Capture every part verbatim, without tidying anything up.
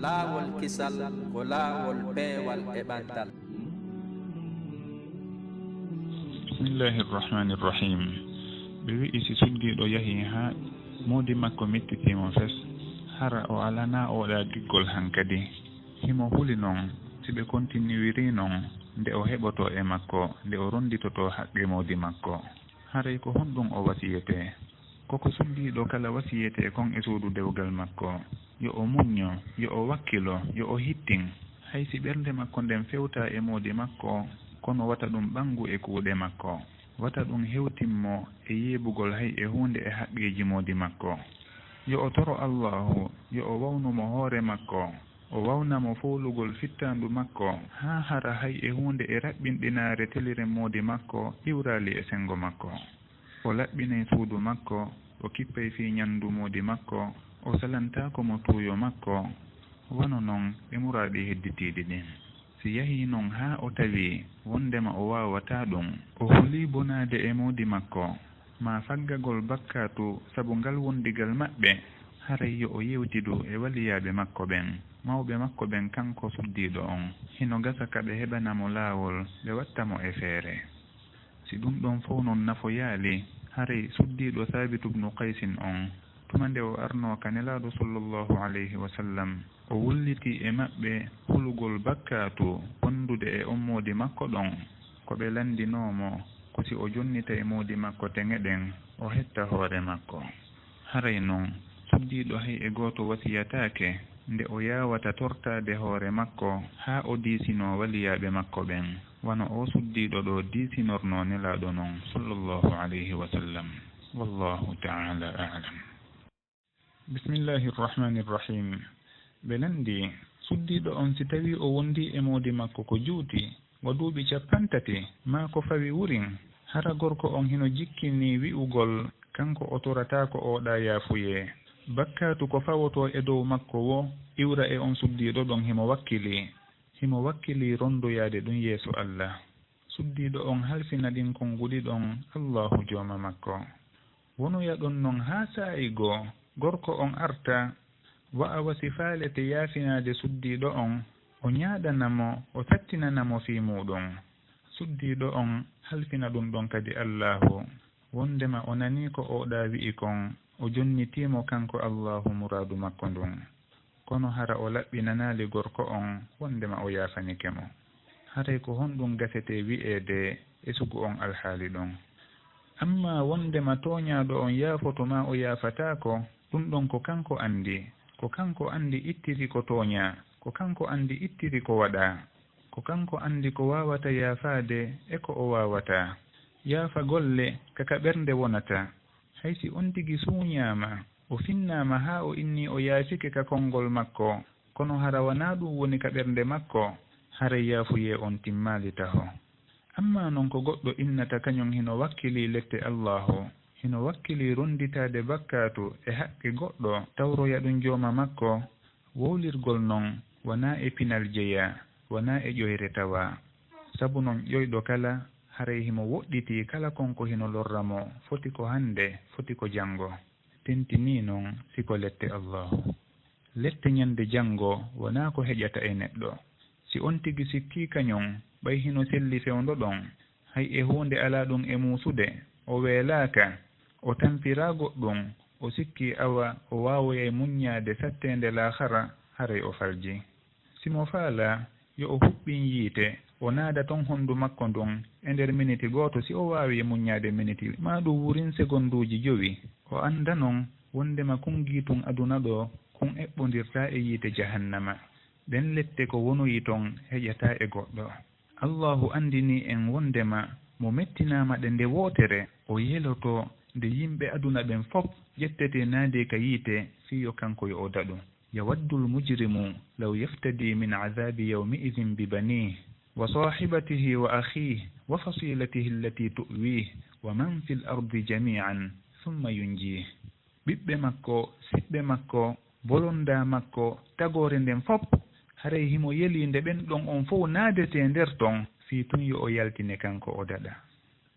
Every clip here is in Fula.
Laawol kisal ko laawol peewal e ɓantal. Bismillahi irrahmani irrahim. Ɓe wi'i si suddiiɗo yahii haa moodi makko mittitii mo fes, hara o alanaa oɗa giggol hankadi. Himo huli non, si ɓe kontiniwirii non, nde o heɓotoo e makko, nde o ronnditotoo haqqe moodi makko. Haray ko honɗun o wasiyetee? Ko ko suddiiɗo kala wasiyetee kon e suudu dewgal makko, yo o muñño, yo o wakkilo, yo o hittin, hay si ɓernde makko nden fewtaa e moodi makko, kono wata ɗun ɓanngu e kuuɗe makko. Wata ɗun hewtin mo e yeebugol hay e huunde e haqqeeji moodi makko. Yo o toro Allaahu, yo o wawnu mo hoore makko, o wawna mo fowlugol fittaandu makko, haa hara hay e huunde e raɓɓinɗinaare teliren moodi makko iwraali e senngo makko. O laɓɓinay suudu makko, o kippay fii ɲanndu moodi makko, o salantaako mo tuuyo makko. Wano non e muraaɗi hedditiiɗi ɗin. Si yahii non haa o tawii wonndema o waawataa ɗun, o hulii bonaade e moodi makko, maa faggagol bakkaatu sabu ngal wonndigal maɓɓe, haray yo o yewtidu e waliyaaɓe makko ɓen, mawɓe makko ɓen kanko suddiiɗo on, hino gasa ka ɓe heɓana mo laawol, ɓe watta mo e feere. Si ɗun ɗon fow non nafoyaali, haray suddiiɗo Saabitu bnu Qaysin on, tuma nde o arnoo ka Nelaaɗo sallallahu alayhi wa sallam, o wulliti e maɓɓe hulugol bakkaatu wondude e on moodi makko ɗon, ko ɓe lanndinoo mo ko si o jonnitay moodi makko teŋe ɗen, o hetta hoore makko. Haray non, suddiiɗo hay e gooto wasiyataake nde o yaawata tortaade hoore makko haa o diisinoo waliyaaɓe makko ɓen, wano oo suddiiɗo ɗoo diisinornoo Nelaaɗo non, sallallahu alayhi wa sallam. Wallahu ta'ala a'lam. Bismillahi irrahmani irrahim. Ɓe lanndii, suddiiɗo on si tawii o wonndii e moodi makko ko juuti, wa duuɓi cappanɗe tati, maa ko fawi wurin, hara gorko on hino jikkinii wi'ugol kanko o torataako oɗa yaafuyee. Bakkaatu ko fawotoo e dow makko woo iwra e on suddiiɗo ɗon himo wakkilii. Himo wakkilii ronndoyaade ɗun yeeso Alla. Suddiiɗo on halfina ɗin konnguɗi ɗon Allaahu Jooma makko. Wonoya ɗon non haa saa'i goo, gorko on arta, wa a wasi faalete yaafinaade suddiiɗo on, o ɲaaɗana mo, o sattinana mo fii muuɗum. Suddiiɗo on halfina ɗun ɗon kadi Allaahu, wonndema o nanii ko oɗa wi'i kon, o jonnitii mo kanko Allaahu muraadu makko ndun. Kono hara o laɓɓinanaali gorko on wonndema o yaafanike mo. Haray ko honɗun gasetee wi'eede e sugu on alhaali ɗon? Ammaa wonndema tooɲaaɗo on yaafoto maa o yaafataako, ɗun ɗon ko kanko anndi. Ko kanko anndi ittiri ko tooɲaa, ko kanko anndi ittiri ko waɗaa. Ko kanko anndi ko waawata yaafaade e ko o waawataa. Yaafa golle ka ka ɓernde wonata. Hay si ontigi suuɲaama, o finnaama haa o innii o yaafike ka konngol makko, kono hara wanaa ɗun woni ka ɓernde makko, haray yaafuyee on timmaali taho. Ammaa non ko goɗɗo innata kaɲun hino wakkilii lette Allaahu, hino wakkilii ronnditaade bakkaatu e haqqe goɗɗo, tawroya ɗun Jooma makko, wowlirgol non wanaa e pinal jeyaa, wanaa e ƴoyre tawaa. Sabu non ƴoyɗo kala, haray himo woɗɗitii kala kon ko hino lorra mo, foti ko hannde, foti ko janngo. Tentinii non si ko lette Allaahu. Lette ɲande janngo wanaa ko heƴata e neɗɗo. Si ontigi sikkii kaɲun, ɓay hino selli fewndo ɗon, hay e huunde alaa ɗun e muusude, o weelaaka, o tampiraa goɗɗun, o sikkii awa o waawoyay muɲɲaade satteende laakhara, haray o falji. Si mo faalaa, yo o huɓɓin yiite, o naada ton honndu makko ndun e nder miniti gooto, si o waawii muɲɲaade miniti, maa ɗun wurin segonduuji jowi. O annda non wonndema kun giitun aduna ɗoo, kun eɓɓondirtaa e yiite Jahannama. Ɗen lette ko wonoyi ton heƴataa e goɗɗo. Allaahu anndinii en wonndema mo mettinaama ɗe nde wootere, o yeloto nde yimɓe aduna ɓen fow ƴettetee naadee ka yiite, fii yo kanko yo o daɗu. يود المجرم لو يفتدي من عذاب يومئذ ببنيه وصاحبته وأخيه وفصيلته التي تؤويه ومن في الأرض جميعا ثم ينجيه. Ɓiɓɓe makko, siɓɓe makko, bolondaa makko, tagoore nden fow, haray himo yelii nde ɓen ɗon on fow naadetee nder ton, fii tun yo o yaltine kanko o daɗa.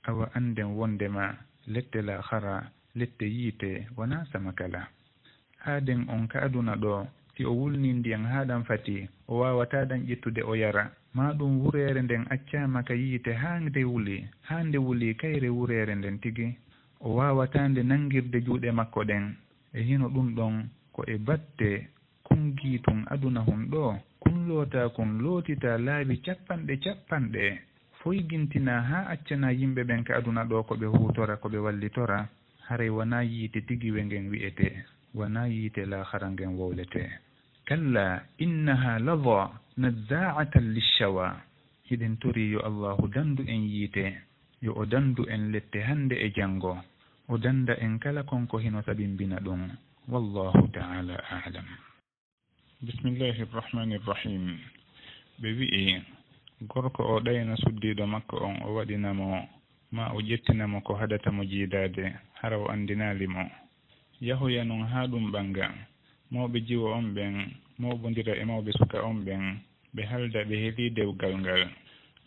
Awa annden wonndema lette laakhara, lette yiite, wanaa samakala. Aaden on ka aduna ɗoo, Si o wulnii ndiyan haa ɗan fati, o waawataa ɗan ƴettude o yara. Maa ɗun wureere nden accaama ka yiite haa nde wuli, haa nde wuli kayre wureere nden tigi. O waawataa nde nangirde juuɗe makko ɗen. E hino ɗun ɗon ko e batte kun giitun aduna hun ɗoo, kun lootaa kun lootitaa laabi cappanɗe cappanɗe, foygintinaa haa accanaa yimɓe ɓen ka aduna ɗoo ko ɓe huutora, ko ɓe wallitora, haray wanaa yiite tigiwe ngen wi'etee, wanaa yiite laahara ngen wowletee. Kallaa innahaa ladaa nazzaa'atan lishshawaa. Hiɗen torii yo Allaahu dandu en yiite, yo o dandu en lette hannde e janngo, o danda en kala kon ko hino sabimbina ɗun. Wallaahu ta'aalaa a'lam. Bismillaahi rahmaani rahiim. Ɓe wi'i, gorko o ɗayna suddiiɗo makko on, o waɗina mo, maa o ƴettina mo ko haɗata mo jiidaade, hara o anndinaali mo. Yahoya non haa ɗun ɓannga. Mawɓe jiwo on ɓen mawɓondira e mawɓe suka on ɓen, ɓe halda ɓe helii dewgal ngal.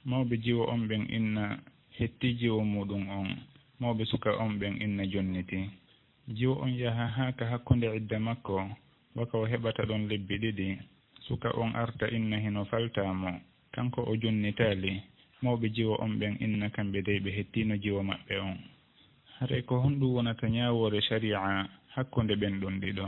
Mawɓe jiwo on ɓen inna hettii jiwo muuɗun on, mawɓe suka on ɓen inna jonniti. Jiwo on yaha haa ka hakkunde idda makko, wa ka o heɓata ɗon lebbi ɗiɗi. Suka on arta inna hino faltaa mo, kanko o jonnitaali. Mawɓe jiwo on ɓen inna kamɓe dey ɓe hettiino jiwo maɓɓe on. Haray ko honɗun wonata ñaawoore shari'a hakkunde ɓen ɗon ɗiɗo?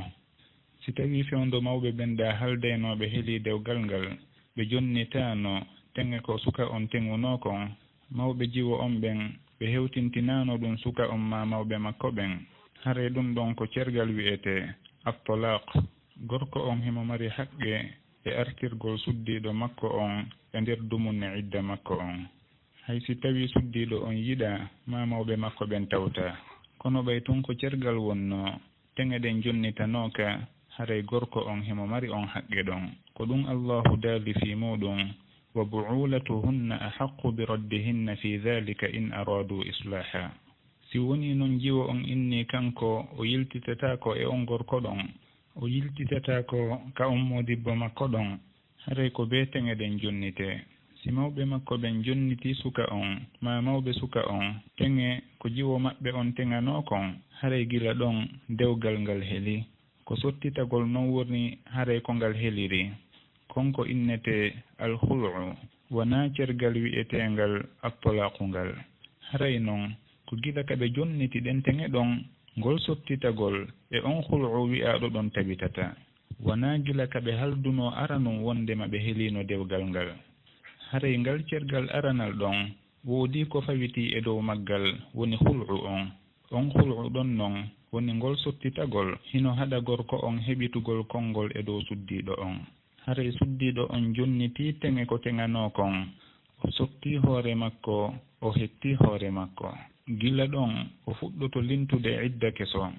Si tawii fewndo mawɓe ɓen ɗaa haldaynoo ɓe helii dewgal ngal, ɓe jonnitaano teŋe ko suka on teŋunoo kon, mawɓe jiwo on ɓen ɓe hewtintinaano ɗun suka on maa mawɓe makko ɓen, haray ɗun ɗon ko cergal wi'etee at-talaaq. Gorko on himo mari haqqe e artirgol suddiiɗo makko on e nder dumunne idda makko on. Hay si tawii suddiiɗo on yiɗaa, maa mawɓe makko ɓen tawtaa. Kono ɓay tun ko cergal wonnoo, teŋe ɗen jonnitanooka, haray gorko on himo mari on haqqe ɗon. Ko ɗun Allaahu daali fii muuɗun, "Wa bu'ulatuhunna ahaqqu bi raddihinna fi dhalika in aradu islaha." Si wonii non jiwo on innii kanko o yiltitataako e on gorko ɗon, o yiltitataako ka on moodibbo makko ɗon, haray ko bee teŋe ɗen jonnitee. Si mawɓe makko ɓen jonnitii suka on, maa mawɓe suka on, teŋe ko jiwo maɓɓe on teŋanoo kon, haray gila ɗon dewgal ngal helii. Ko sottitagol non woni haray ko ngal heliri. Kon ko innetee al-khul'u, wanaa cergal wi'eteengal at-talaaqu ngal. Haray non, ko gila ka ɓe jonniti ɗen teŋe ɗon, ngol sottitagol e on khul'u wi'aaɗo ɗon tabitata. Wanaa gila ka ɓe haldunoo aranun wonndema ɓe heliino dewgal ngal. Haray ngal cergal aranal ɗon, woodii ko fawitii e dow maggal, woni khul'u on. On khul'u ɗon non, woni ngol sottitagol, hino haɗa gorko on heɓitugol konngol e dow suddiiɗo on. Haray suddiiɗo on jonnitii teŋe ko teŋanoo kon, o sottii hoore makko, o hettii hoore makko. Gila ɗon, o fuɗɗoto lintude idda keso.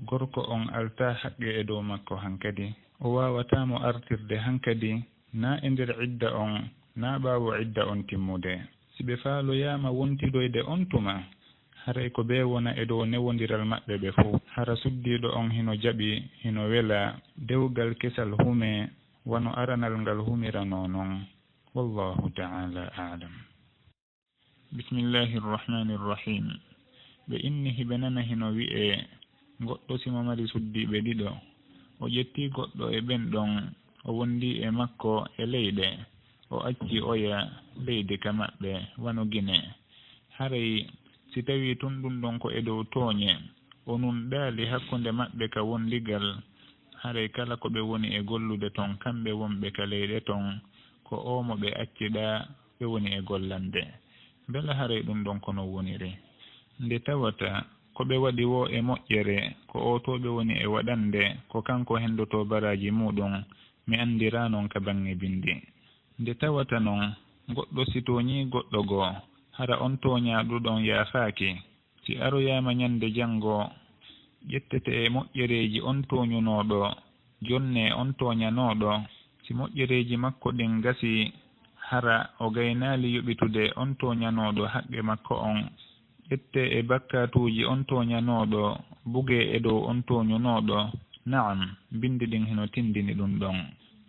Gorko on altaa haqqe e dow makko hankadi. O waawataa mo artirde hankadi, naa e nder idda on, naa ɓaawo idda on timmude. Si ɓe faaloyaama wontidoyde on tuma, haray ko bee wona e dow newondiral maɓɓe ɓe fow. Hara suddiiɗo on hino jaɓi, hino welaa, dewgal kesal humee, wano aranal ngal humiranoo non. Wallaahu ta'aalaa a'lam. Bismillaahi rahmaani rahiim. Ɓe inni hiɓe nana hino wi'ee, goɗɗo si mo mari suddiiɓe ɗiɗo, o ƴettii goɗɗo e ɓen ɗon, o wonndii e makko e leyɗe, o acci oya leydi ka maɓɓe, wano Gine. Haray si tawii tun ɗun ɗon ko e dow tooɲe, o nunɗaali hakkunde maɓɓe ka wonndigal, haray kala ko ɓe woni e gollude ton, kamɓe wonɓe ka leyɗe ton, ko oo mo ɓe acciɗaa ɓe woni e gollande. Mbela haray ɗun ɗon ko non woniri? Nde tawata ko ɓe waɗi woo e moƴƴere, ko oo too ɓe woni e waɗande, ko kanko hendotoo baraaji muuɗun, mi anndiraa non ka baŋŋe binndi. Nde tawata non, goɗɗo si tooɲii goɗɗo goo, hara on tooɲaaɗo ɗon yaafaaki. Si aroyaama ɲande janngo, ƴettete e moƴƴereeji on tooɲunooɗo, jonnee on tooɲanooɗo. Si moƴƴereeji makko ɗin gasii, hara o gaynaali yoɓitude on tooɲanooɗo haqqe makko on, ƴettee e bakkaatuuji on tooɲanooɗo, bugee e dow on tooɲunooɗo. Na'am, binndi ɗin hino tinndini ɗun ɗon.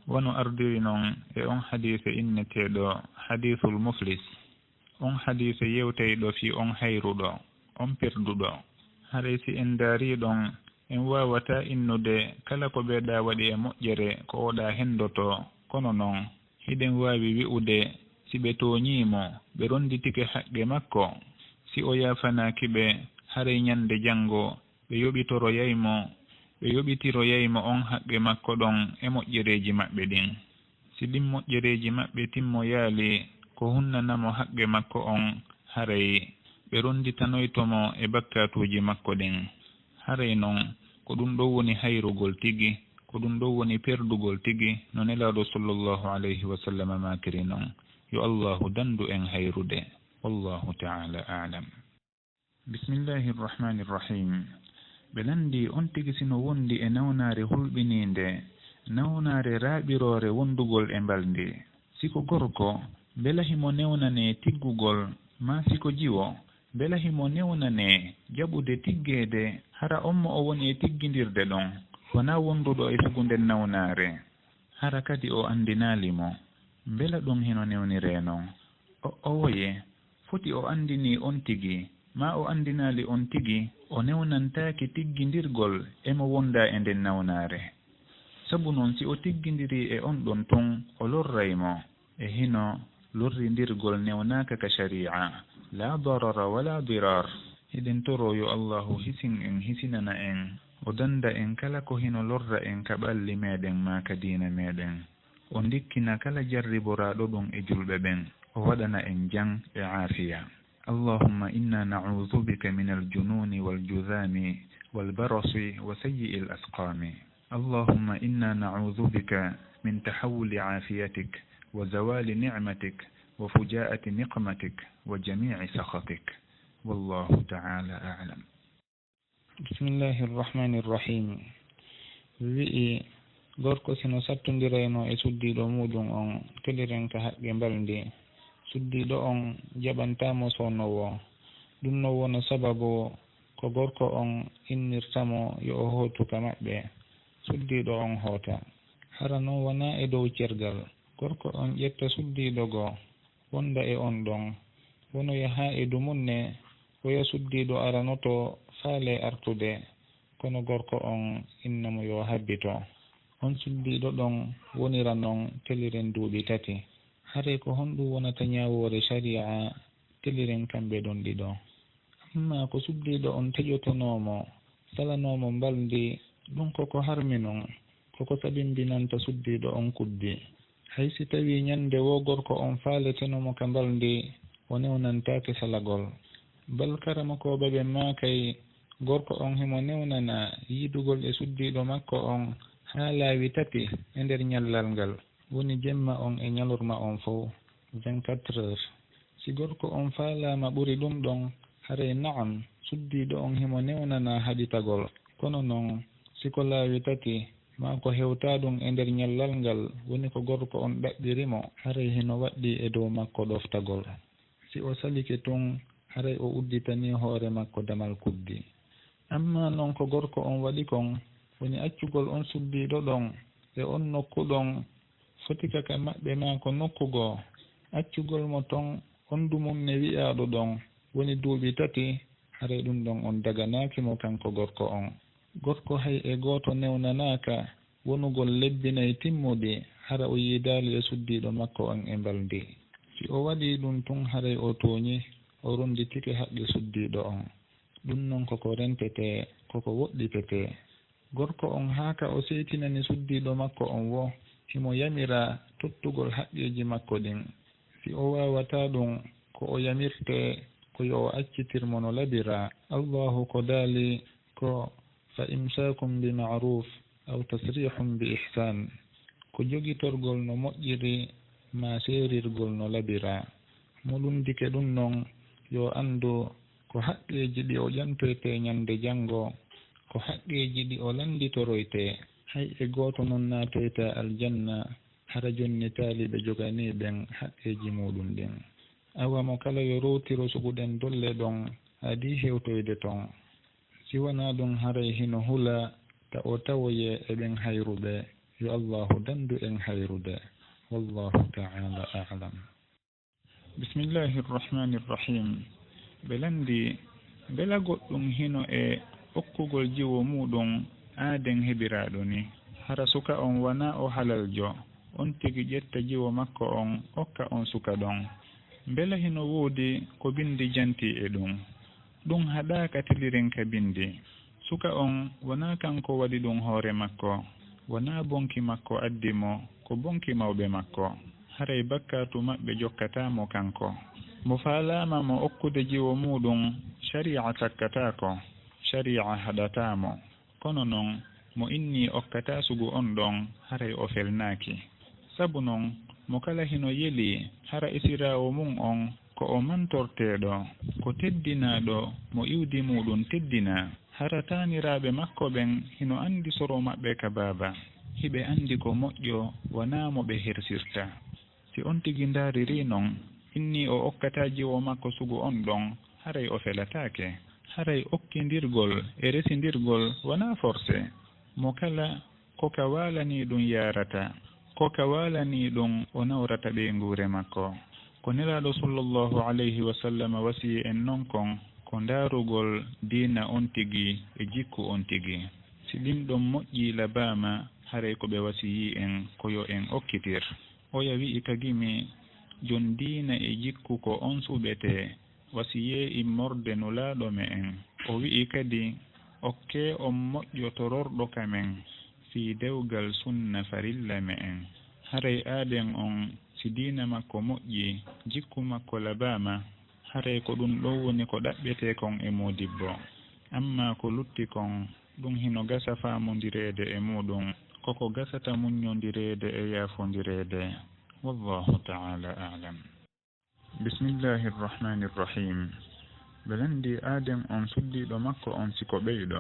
Wano ardiri non e on hadiise inneteeɗo Hadiisul Muflis. On hadiise yewtayɗo fii on hayruɗo, on perduɗo. Haray si en ndaarii ɗon, En waawataa innude kala ko ɓeeɗa waɗi e moƴƴere ko oɗa henndotoo, kono noon, hiɗen waawi wi'ude, si ɓe tooñii mo, ɓe ronnditike haqqe makko, si o yaafanaaki ɓe, haray ñande janngo ɓe yoɓitoroyay mo, ɓe yoɓitiroyay mo on haqqe makko ɗon e moƴƴereeji maɓɓe ɗin. Si ɗin moƴƴereeji maɓɓe timmoyaali ko hunnana mo haqqe makko on, haray ɓe ronnditanoyto mo e bakkaatuuji makko ɗin. Haray non, ko ɗun ɗoo woni hayrugol tigi, ko ɗun ɗoo woni perdugol tigi, no Nelaaɗo sallallahu alayhi wa sallam maakiri non. Yo Allaahu dandu en hayrude. Wallaahu ta'ala a'lam. Bismillahi rrahmani rrahim. Ɓe lanndii on tigi si no wonndi e nawnaare hulɓiniinde, nawnaare raaɓiroore wonndugol e mbalndi. Si ko gorko, mbela himo newnanee tiggugol, maa si ko jiwo, mbela himo newnanee jaɓude tiggeede, hara on mo o woni e tiggindirde ɗon, wanaa wonnduɗo e sugu nden nawnaare? Hara kadi o anndinaali mo. Mbela ɗun hino newniree non? O, owoye, foti o anndinii on tigi, maa o anndinaali on tigi, o newnantaake tiggindirgol e mo wonndaa e nden nawnaare. Sabu non, si o tiggindirii e on ɗon tun, o lorray mo. E hino lorrindirgol newnaaka ka shari'a. La darara wala dirar. Hiɗen toroo yo Allaahu hisin en, hisinana en, o dannda en kala ko hino lorra en ka ɓalli meɗen maa ka diina meɗen. O ndikkina kala jarriboraaɗo ɗun e julɓe ɓen, o waɗana en jam e aafiya. اللهم إنا نعوذ بك من الجنون والجذام والبرص وسيء الأسقام. اللهم إنا نعوذ بك من تحول عافيتك وزوال نعمتك وفجاءة نقمتك وجميع سخطك. والله تعالى أعلم. Bismillahi rrahmani rrahim. Wi'i, gorko si no sattondirayno e suddiiɗo muuɗum on, teliren ka haqqe mbalndi, suddiiɗo on jaɓantaa mo soono woo. Ɗum no wona sababu ko gorko on innirta mo yo o hootu ka maɓɓe, suddiiɗo on hoota. Hara non wanaa e dow cergal. Gorko on ƴetta suddiiɗo goo, wonda e on ɗon, wonoya haa e dumunne, oya suddiiɗo aranoto faalee artude, kono gorko on inna mo yo habbito. On suddiiɗo ɗon wonira non teliren duuɓi tati. Haray ko honɗum wonata ñaawoore shari'a teliren kamɓe ɗon ɗiɗo? Ammaa ko suddiiɗo on taƴotonoo mo, salanoo mo mbalndi, ɗum ko ko harmi non, ko ko sabimbinanta suddiiɗo on kuddi. Hay si tawii ñande woo gorko on faaleteno mo ka mbalndi, o newnantaake salagol. Bal karamokooɓe ɓen maakay, gorko on himo newnanaa yiidugol e suddiiɗo makko on haa laawi tati e nder ñallal ngal, woni jemma on e ñalorma on fow, vingt-quatre heures. Si gorko on faalaama ɓuri ɗum ɗon, haray na'am, suddiiɗo on himo newnanaa haɗitagol. Kono non, si ko laawi tati, maa ko hewtaa ɗum e nder ñallal ngal, woni ko gorko on ɗaɓɓiri mo, haray hino waɗɗii e dow makko ɗoftagol. Si o salike tun, haray o udditanii hoore makko damal kuddi. Ammaa non ko gorko on waɗi kon, woni accugol on suddiiɗo ɗon e on nokku ɗon, foti ka ka maɓɓe maa ko nokku goo, accugol mo ton on dumunne wi'aaɗo ɗon, woni duuɓi tati, haray ɗum ɗon on daganaaki mo kanko gorko on. Gorko hay e gooto newnanaaka wonugol lebbi nay timmuɗi, hara o yiidaali e suddiiɗo makko on e mbalndi. Si o waɗii ɗum tun, haray o tooñi, o ronnditike haqqe suddiiɗo on. Ɗum non ko ko rentetee, ko ko woɗɗitetee. Gorko on, haa ka o seytinani suddiiɗo makko on woo, himo yamiraa tottugol haqqeeji makko ɗin. Si o waawataa ɗum, ko o yamirtee ko yo o accitir mo no labiraa. Allaahu ko daali ko, "Fa imsaakun bi ma'ruuf aw tasriihun bi ihsaan." Ko jogitorgol no moƴƴiri, maa seerirgol no labiraa. Mo lunndike ɗum non, yo anndu ko haqqeeji ɗi o ƴantoytee ñande janngo, ko haqqeeji ɗi o lannditoroytee. Hay e gooto non naatoytaa aljanna, hara jonnitaali ɓe joganii ɓen haqqeeji muuɗum ɗin. Awa mo kala yo rowtiro sugu ɗen dolle ɗon, adii hewtoyde ton. Si wanaa ɗum, haray hino hula ta o tawoyee e ɓen hayruɓe. Yo Allaahu dandu en hayrude. Wallaahu ta'aala a'lam. Bismillahi rrahmani rrahim. Ɓe lanndii, mbela goɗɗum hino e okkugol jiwo muuɗum aaden heɓiraaɗo ni. Hara suka on wanaa o halaljo, on tigi ƴetta jiwo makko on okka on suka ɗon. Mbela hino woodi ko binndi jantii e ɗum? Ɗum haɗaaka tiliren ka binndi. Suka on wanaa kanko waɗi ɗum hoore makko, wanaa bonki makko addi mo, ko bonki mawɓe makko. Haray bakkaatu maɓɓe jokkataa mo kanko. Mo faalaama mo okkude jiwo muuɗum, shari'a sakkataako, shari'a haɗataa mo. Kono non, mo innii okkataa sugu on ɗon, haray o felnaaki. Sabu non, mo kala hino yelii, hara isiraawo mun on ko o mantorteeɗo, ko teddinaaɗo, mo iwdi muuɗum teddinaa. Hara taaniraaɓe makko ɓen hino anndi soro maɓɓe ka baaba, hiɓe anndi ko moƴƴo, wanaa mo ɓe hersirta. Si on tigi ndaaririi non, innii o okkataa jiwo makko sugu on ɗon, haray o felataake. Haray okkindirgol e resindirgol wanaa forse. Mo kala ko ka waalanii ɗum yaarata, ko ka waalanii ɗum o nawrata ɓeynguure makko. Ko Nelaaɗo sallallahu alayhi wa sallam wasiyii en non kon, ko ndaarugol diina on tigi e jikku on tigi. Si ɗin ɗon moƴƴii labaama, haray ko ɓe wasiyii en ko yo en okkitir. Oya wi'i ka gimi, jon diina e jikku ko on suɓetee, wasiyee immorde Nulaaɗo me'en. O wi'i kadi, okkee on moƴƴo tororɗo ka men fii dewgal sunna farilla me'en. Haray aaden on, si diina makko moƴƴii, jikku makko labaama, haray ko ɗum ɗon woni ko ɗaɓɓetee kon e moodibbo. Ammaa ko lutti kon, ɗum hino gasa faamondireede e muuɗum, ko ko gasata muññondireede e yaafondireede. Wallaahu ta'aalaa a'lam. Bismillaahi Rahmaani Rahiim. Ɓe lanndii aaden on suddiiɗo makko on si ko ɓeyɗo.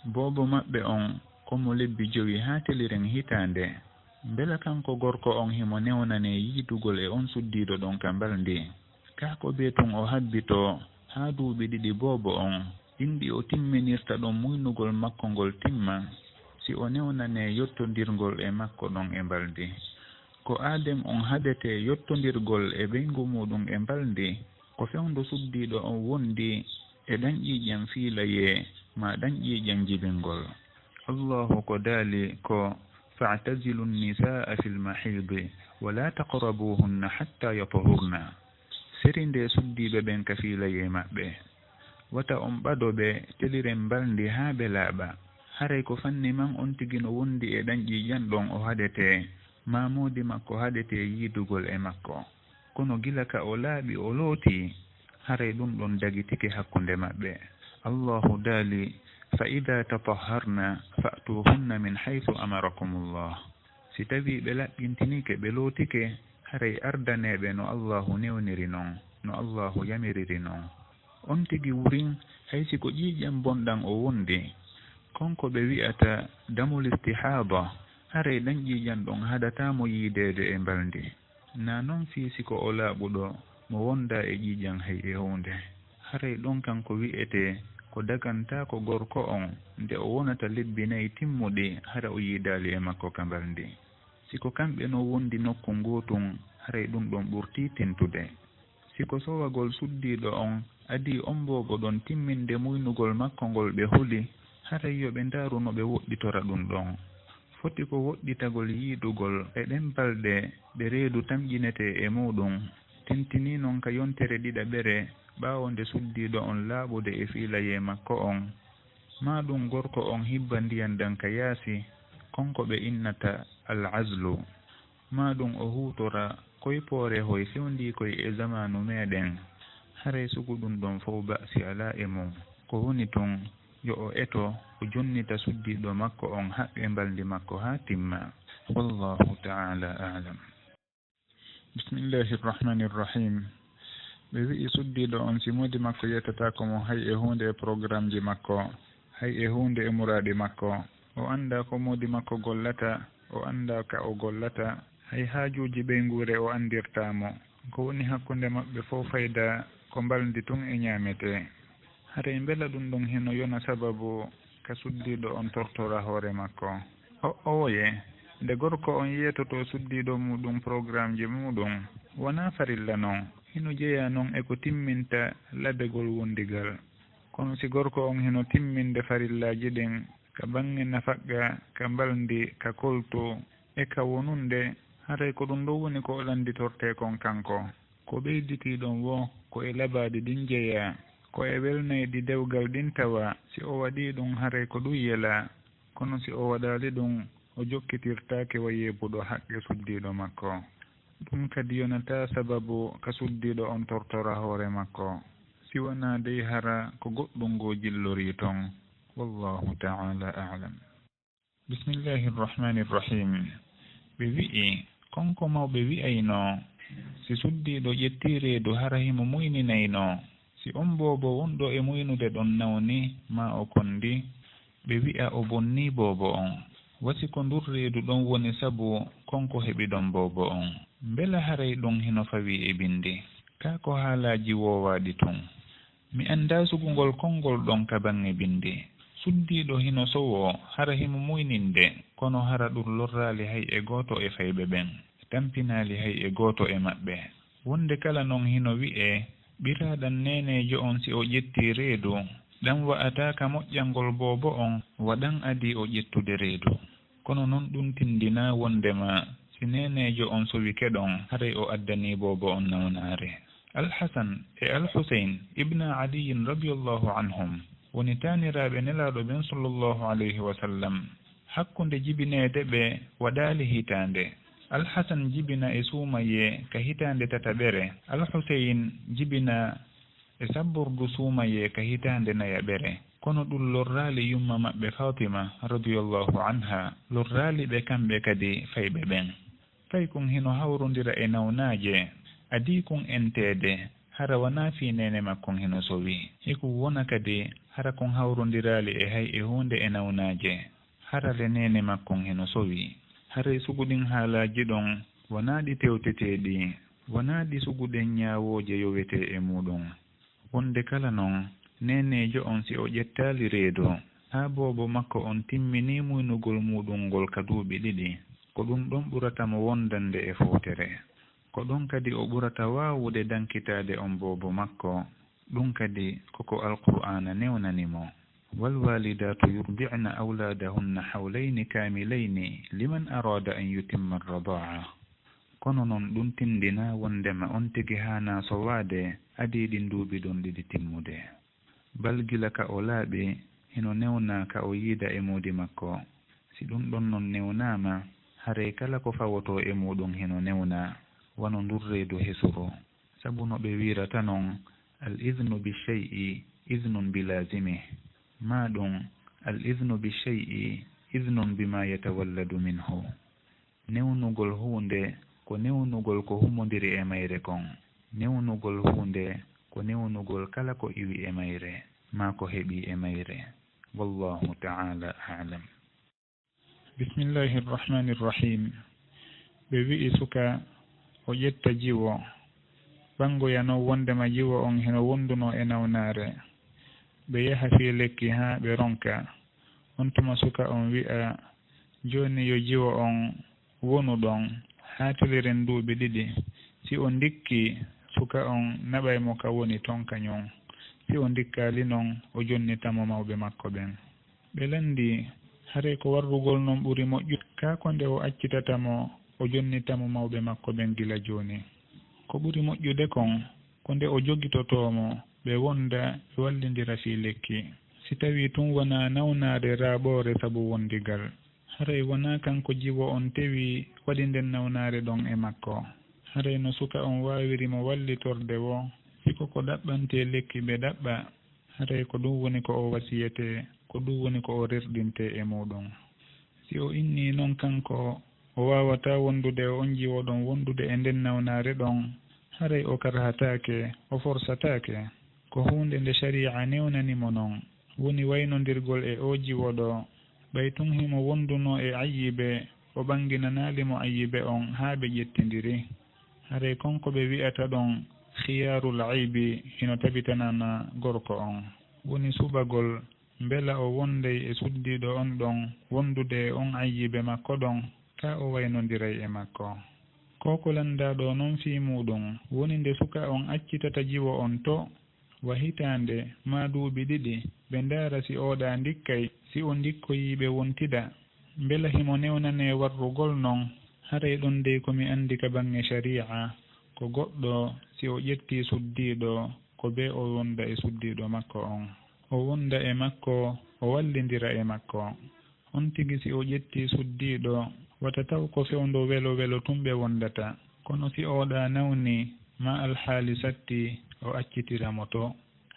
Boobo maɓɓe on ko mo lebbi jowi haa teliren hitaande. Mbela kanko gorko on himo newnanee yiidugol e on suddiiɗo ɗon ka mbalndi? Kaa ko bee tun o habbitoo haa duuɓi ɗiɗi boobo on, ɗin ɗi o timminirta ɗon muynugol makko ngol timma, si o newnanee yottondirgol e makko ɗon e mbalndi? Ko aaden on haɗetee yottondirgol e ɓeyngu muuɗum e mbalndi, ko fewndo suddiiɗo on wondi e ɗanƴiiƴan fiilayee maa ɗanƴiiƴan jibingol. Allaahu ko daali ko, "Fa'tazilu nnisaa'a fil mahiidi wa laa taqrabuuhunna hattaa yatahurna." Serindee suddiiɓe ɓen ka fiilayee maɓɓe. Wata on ɓado ɓe teliren mbalndi haa ɓe laaɓa. Haray ko fanni man on tigi no wondi e ɗanƴiiƴan ɗon o haɗetee, maa moodi makko haɗetee yiidugol e makko. Kono gila ka o laaɓi o lootii, haray ɗum ɗon dagitike hakkunde maɓɓe. Allaahu daali, "Fa idaa tatahharna fa'tuuhunna min haythu amarakumullah." Si tawii ɓe laɓɓintinike, ɓe lootike, haray ardanee ɓe no Allaahu newniri non, no Allaahu yamiriri non. On tigi wurin, hay si ko ƴiiƴan bonɗan o wondi. Kon ko ɓe wi'ata damul istihaada, haray ɗan ƴiiƴan ɗon haɗataa mo yiideede e mbalndi. Naa non fii si ko o laaɓuɗo, mo wondaa e ƴiiƴan hay e huunde. Haray ɗon kan ko wi'etee ko dagantaako gorko on nde o wonata lebbi nayi timmuɗi hara o yiidaali e makko ka mbalndi. Si ko kamɓe no wondi nokku ngootun, haray ɗum ɗon ɓurtii tentude. Si ko sowagol suddiiɗo on adii on boobo ɗon timminde muynugol makko ngol ɓe huli, haray yo ɓe ndaaru no ɓe woɗɗitora ɗum ɗon. Foti ko woɗɗitagol yiidugol e ɗen balɗe ɗe reedu tamƴinetee e muuɗum, tentinii non ka yontere ɗiɗaɓere ɓaawo nde suddiiɗo on laaɓude e fiilayee makko on. Maa ɗum gorko on hibba ndiyan ɗan ka yaasi, kon ko ɓe innata al-azlu. Maa ɗum o huutora koy poore hoy fewndii koy e zamaanu meeɗen. Haray sugu ɗum ɗon fow ba'si alaa e mum. Ko woni tun, yo o eto, o jonnita suddiiɗo makko on haqqe mbalndi makko haa timma. Wallaahu ta'aalaa a'lam. Bismillaahi Rahmaani Rahiim. Ɓe wi'i suddiiɗo on si moodi makko yettataako mo hay e huunde e programmeji makko, hay e huunde e muraaɗi makko. O anndaa ko moodi makko gollata, o anndaa ka o gollata, hay haajuuji ɓeynguure o anndirtaa mo. Ko woni hakkunde maɓɓe fow fayda ko mbalndi tun e ñaametee. Haray mbela ɗum ɗon hino yona sababu ka suddiiɗo on tortora hoore makko? O'owoye, nde gorko on yeetotoo suddiiɗo muuɗum programmeji muuɗum, wonaa farilla non, hino jeyaa non e ko timminta labegol wondigal. Ko Kono si gorko on hino timminde farillaaji ɗin, ka baŋŋe nafaqqa, ka mbalndi, ka koltu, e ka wonunde, haray ko ɗun ɗon woni ko o lannditortee kon kanko. Ko ɓeyditii ɗon woo, ko e labaaɗi ɗin jeyaa, ko e welnayɗi dewgal ɗin tawaa, si o waɗii ɗun, haray ko ɗun yelaa. Kono si o waɗaali ɗun, o jokkitirtaake wa yeebuɗo haqqe suddiiɗo makko. Ɗun kadi yonataa sababu ka suddiiɗo on tortora hoore makko, si wanaa dey hara ko goɗɗun ngoo jillorii ton. Wallahu ta'ala a'lam. Bismillahir Rahmanir Rahim. Ɓe wi'i, kon ko mawɓe wi'aynoo, si suddiiɗo ƴettii reedu hara himo muyninaynoo, si on boobo wonɗo e muynude ɗon nawni, maa o kondi, ɓe wi'a o bonnii boobo on. Wa si ko ndun reedu ɗon woni sabu kon ko heɓi ɗon boobo on. Mbela haray ɗun hino fawii e bindi? Kaa ko haalaaji woowaaɗi tun? Mi anndaa sugungol konngol ɗon ka baŋŋe bindi. Suddiiɗo hino sowoo, hara himo muyninde, kono hara ɗun lorraali hay e gooto e fayɓe ɓen, tampinaali hay e gooto e maɓɓe. Wonde kala non hino wi'ee, ɓiraaɗan neeneejo on si o ƴettii reedu, ɗan wa'ataa ka moƴƴangol boobo on, wa ɗan adii o ƴettude reedu. Kono non ɗun tindinaa wonndema si neeneejo on sowike ɗon, haray o addanii boobo on nawnaare. Al-Hasan e Al-Husayn ibna Aliyin radiyallahu anhum woni taaniraaɓe Nelaaɗo ɓen sallallahu alayhi wa sallam. Hakkunde jibineede ɓe waɗaali hitaande. Al-Hasan jibina e suumayee ka hitaande tataɓere, Al-Husayn jibina e sabbordu suumayee ka hitaande nayaɓere. Kono ɗun lorraali yumma maɓɓe Faatima radiyallahu anha, lorraali ɓe kamɓe kadi fayɓe ɓen. Fay kun hino hawrondira e nawnaaje, adii kun enteede, hara wanaa fii neene makkun hino sowi. Hikun wona kadi, hara kun hawrondiraali e hay e huunde e nawnaaje, hara le neene makkun hino sowi. Haray sugu ɗin haalaaji ɗon, wanaa ɗi tewteteeɗi, wanaa ɗi sugu ɗen ñaawooje yowetee e muuɗum. Wonde kala non, neeneejo on, si o ƴettaali reedu, haa boobo makko on timminii muynugol muuɗum ngol ka duuɓi ɗiɗi, ko ɗum ɗon ɓurata mo wondande e fowtere. Ko ɗon kadi o ɓurata waawude dankitaade on boobo makko. Ɗum kadi ko ko Alqur'aana newnani mo. والوالدات يرضعن أولادهن حولين كاملين لمن أراد أن يتم الرضاعة. Kono non, ɗum tindinaa wonndema on tigi haanaa sowaade adii ɗin duuɓi ɗon ɗiɗi timmude. Bal gila ka o laaɓi, hino newnaa ka o yiida e moodi makko. Si ɗum ɗon non newnaama, haray kala ko fawotoo e muuɗum hino newnaa, wano ndun reedu hesuru. Sabu no ɓe wiirata non, الإذن بالشيء إذن بلازمه. Maa ɗum, الإذن بالشيء إذن بما يتولد منه. Newnugol huunde ko newnugol ko humondiri e mayre kon. Newnugol huunde ko newnugol kala ko iwi e mayre, maa ko heɓi e mayre. Wallahu ta'ala a'lam. Bismillahir Rahmanir Rahim. Ɓe wi'i suka o ƴetta jiwo. Ɓanngoya non wonndema jiwo on hino wonndunoo e nawnaare. Ɓe yaha fii lekki haa ɓe ronka. On tuma suka on wi'a, jooni yo jiwo on wonu ɗon haa tiliren duuɓi ɗiɗi. Si o ndikkii, suka on naɓay mo ka woni ton kañun. Si o ndikkaali non, o jonnita mo mawɓe makko ɓen. Ɓe lanndii, haray ko warrugol non ɓuri moƴƴude, kaa ko nde o accitata mo, o jonnita mo mawɓe makko ɓen gila jooni? Ko ɓuri moƴƴude kon, ko nde o jogitotoo mo, ɓe wonda, ɓe wallindira fii lekki. Si tawii tun wanaa nawnaare raaɓoore sabu wondigal, haray wanaa kanko jiwo on tewi waɗi nden nawnaare ɗon e makko. Haray no suka on waawiri mo wallitorde woo, si ko ko ɗaɓɓantee lekki ɓe ɗaɓɓa, haray ko ɗum woni ko o wasiyetee, ko ɗum woni ko o rerɗintee e muuɗum. Si o innii non kanko o waawataa wondude e on jiwo ɗon wondude e nden nawnaare ɗon, haray o karhataake, o forsataake. Ko huunde nde shari'a newnani mo non, woni waynondirgol e oo jiwo ɗoo. Ɓay tun himo wondunoo e ayyibe, o ɓannginanaali mo ayyibe on haa ɓe ƴettindiri. Haray kon ko ɓe wi'ata ɗon khiyaarul aybi hino tabitanana gorko on, woni suɓagol mbela o wonday e suddiiɗo on ɗon wondude e on ayyibe makko ɗon, kaa o waynondiray e makko. Ko ko lanndaa ɗoo non fii muuɗum, woni nde suka on accitata jiwo on to Wa hitaande, maa duuɓi ɗiɗi, ɓe ndaara si oɗa ndikkay, si o ndikkoyii ɓe wontida. Mbela himo newnanee warrugol non? Haray ɗon dey ko mi anndi ka baŋŋe shari'a, ko goɗɗo si o ƴettii suddiiɗo, ko bee o wonda e suddiiɗo makko on. O wonda e makko, o wallindira e makko. On tigi si o ƴettii suddiiɗo, wata taw ko fewndo welo welo tun ɓe wondata. Kono si oɗa nawni, maa alhaali satti, o accitira mo to.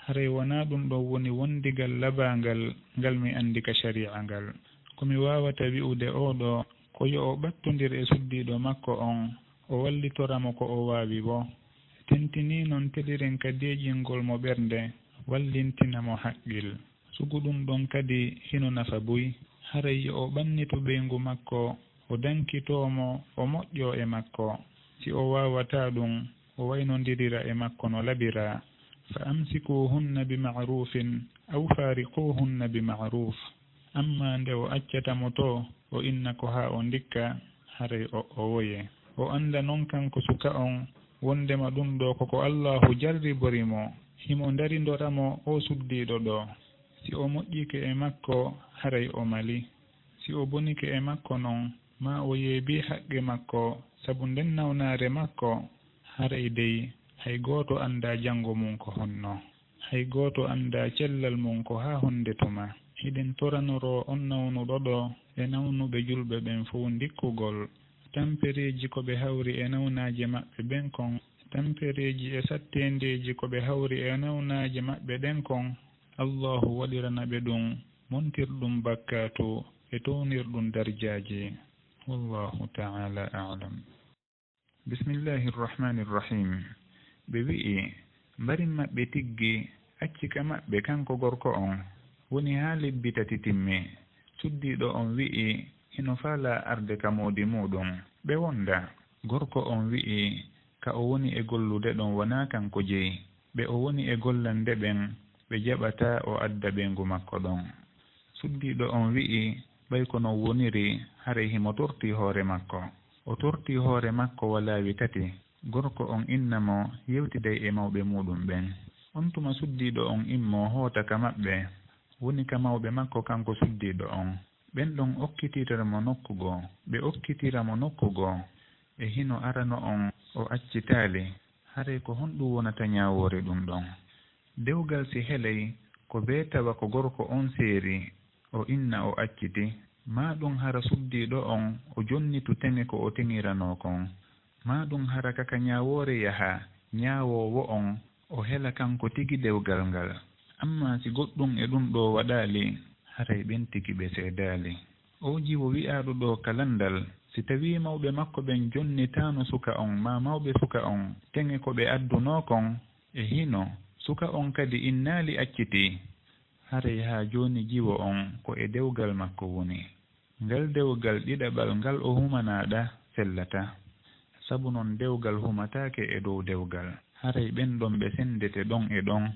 Haray wanaa ɗun ɗon woni wondigal labaangal ngal mi anndi ka shari'a ngal. Ko mi waawata wi'ude oɗo, ko yo o ɓattondir e suddiiɗo makko on, o wallitora mo ko o waawi woo. Tentinii non teliren ka deeƴingol mo ɓernde, wallintina mo haqqil. Sugu ɗun ɗon kadi hino nafa buy. Haray yo o ɓannitu ɓeyngu makko, o dankitoo mo, o moƴƴoo e makko. Si o waawataa ɗun, o waynondirira e makko no labiraa. Fa amsikuhunna bi ma'rufin aw fariquhunna bi ma'ruf. Ammaa nde o accata mo to, o inna ko haa o ndikka, haray o, o woye. O annda non kanko suka on, wondema ɗun ɗoo ko ko Allaahu jarribori mo, himo darindora mo o suddiiɗo ɗoo. Si o moƴƴike e makko, haray o mali. Si o bonike e makko non, maa o yeebii haqqe makko sabu nden nawnaare makko, haray dey hay gooto anndaa janngo mun ko honno. Hay gooto anndaa cellal mun ko haa honde tuma. Hiɗen toranoroo on nawnuɗo ɗoo e nawnuɓe julɓe ɓen fow ndikkugol. Tampereeji ko ɓe hawri e nawnaaje maɓɓe ɓen kon, tampereeji e satteendeeji ko ɓe hawri e nawnaaje maɓɓe ɗen kon, Allaahu waɗirana ɓe ɗun montirɗun bakkaatu e townirɗun darjaaji. Wallaahu ta'aalaa a'lam. Bismillaahi Rahmaani Rahiim. Ɓe wi'i, mbarin maɓɓe tiggi acci ka maɓɓe kanko gorko on, woni haa lebbi tati timmi. Suddiiɗo on wi'i, hino faalaa arde ka moodi muuɗun. Ɓe wonda. Gorko on wi'i, ka o woni e gollude ɗon wanaa kanko jeyi. Ɓe o woni e gollande ɓen, ɓe jaɓataa o adda ɓeyngu makko ɗon. Suddiiɗo on wi'i, ɓay ko non woniri, haray himo tortii hoore makko. O tortii hoore makko wa laawi tati. Gorko on inna mo yewtiday e mawɓe muuɗun ɓen. Ontuma suddiiɗo on immoo hoota ka maɓɓe, woni ka mawɓe makko kanko suddiiɗo on. Ɓen ɗon okkitira mo nokku goo. Ɓe okkitira mo nokku goo. E hino arano on o accitaali. Haray ko honɗun wonata ñaawoore ɗun ɗon? Dewgal si helay ko bee tawa ko gorko on seeri, o inna o acciti, maa ɗun hara suddiiɗo on o jonnitu teŋe ko o teŋiranoo kon, maa ɗun hara ka ka ñaawoore yaha, ñaawoowo on o hela kanko tigi dewgal ngal. Ammaa si goɗɗun e ɗun ɗoo waɗaali, haray ɓen tigi ɓe seedaali. Oo jiwo wi'aaɗo ɗoo ka lanndal, si tawii mawɓe makko ɓen jonnitaano suka on maa mawɓe suka on teŋe ko ɓe addunoo kon, e hino suka on kadi innaali accitii, haray haa jooni jiwo on ko e dewgal makko woni. Ngal dewgal ɗiɗaɓal ngal o humanaaɗa sellataa. Sabu non dewgal humataake e dow dewgal. Haray ɓen ɗon ɓe senndete ɗon e ɗon.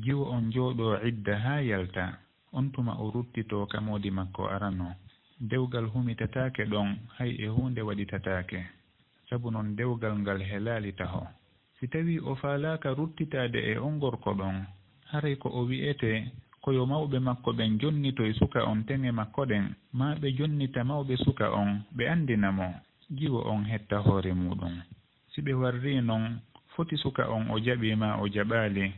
Jiwo on jooɗoo idda haa yalta. On tuma o ruttitoo ka moodi makko arano. Dewgal humitataake ɗon, hay e huunde waɗitataake. Sabu non dewgal ngal helaali taho. Si tawii o faalaaka ruttitaade e on gorko ɗon, haray ko o wi'etee ko yo mawɓe makko ɓen jonnitoy suka on teŋe makko ɗen, maa ɓe jonnita mawɓe suka on, ɓe anndina mo, jiwo on hetta hoore muuɗum. Si ɓe warrii non, foti suka on o jaɓii maa o jaɓaali,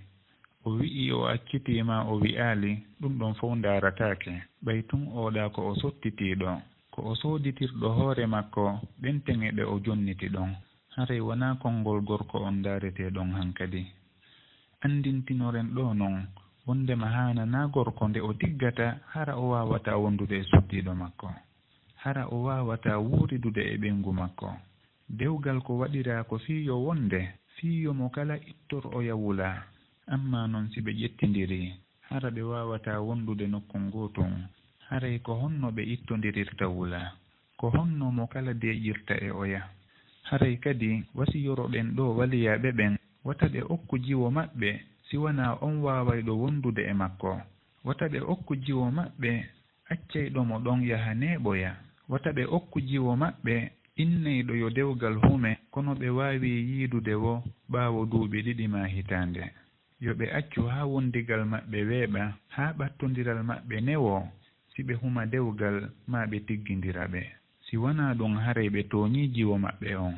o wi'ii o accitii maa o wi'aali, ɗum ɗon fow ndaarataake. Ɓay tun ooɗaa ko o sottitiiɗo, ko o sooditirɗo hoore makko ɗen teŋe ɗe o jonniti ɗon. Haray wanaa konngol gorko on ndaaretee ɗon hankadi. Anndintinoren ɗoo non, wonndema haananaa gorko nde o tiggata hara o waawataa wondude e suddiiɗo makko, hara o waawataa wuuridude e ɓeyngu makko. Dewgal ko waɗiraa ko fii yo wonde, fii yo mo kala ittor oya wula. Ammaa non si ɓe ƴettindirii, hara ɓe waawataa wondude nokkun gootun, haray ko honno ɓe ittondirirta wula? Ko honno mo kala deeƴirta e oya? Haray kadi wasiyoroɗen ɗoo waliyaaɓe ɓen, wata ɓe okku jiwo maɓɓe si wanaa on waawayɗo wondude e makko. Wata ɓe okku jiwo maɓɓe accayɗo mo ɗon yaha neeɓoya. Wata ɓe okku jiwo maɓɓe innayɗo yo dewgal hume, kono ɓe waawii yiidude woo ɓaawo duuɓi ɗiɗi maa hitaande. Yo ɓe accu haa wondigal maɓɓe weeɓa, haa ɓattondiral maɓɓe newoo, si ɓe huma dewgal maa ɓe tiggindira ɓe. Si wanaa ɗun, haray ɓe tooñii jiwo maɓɓe on.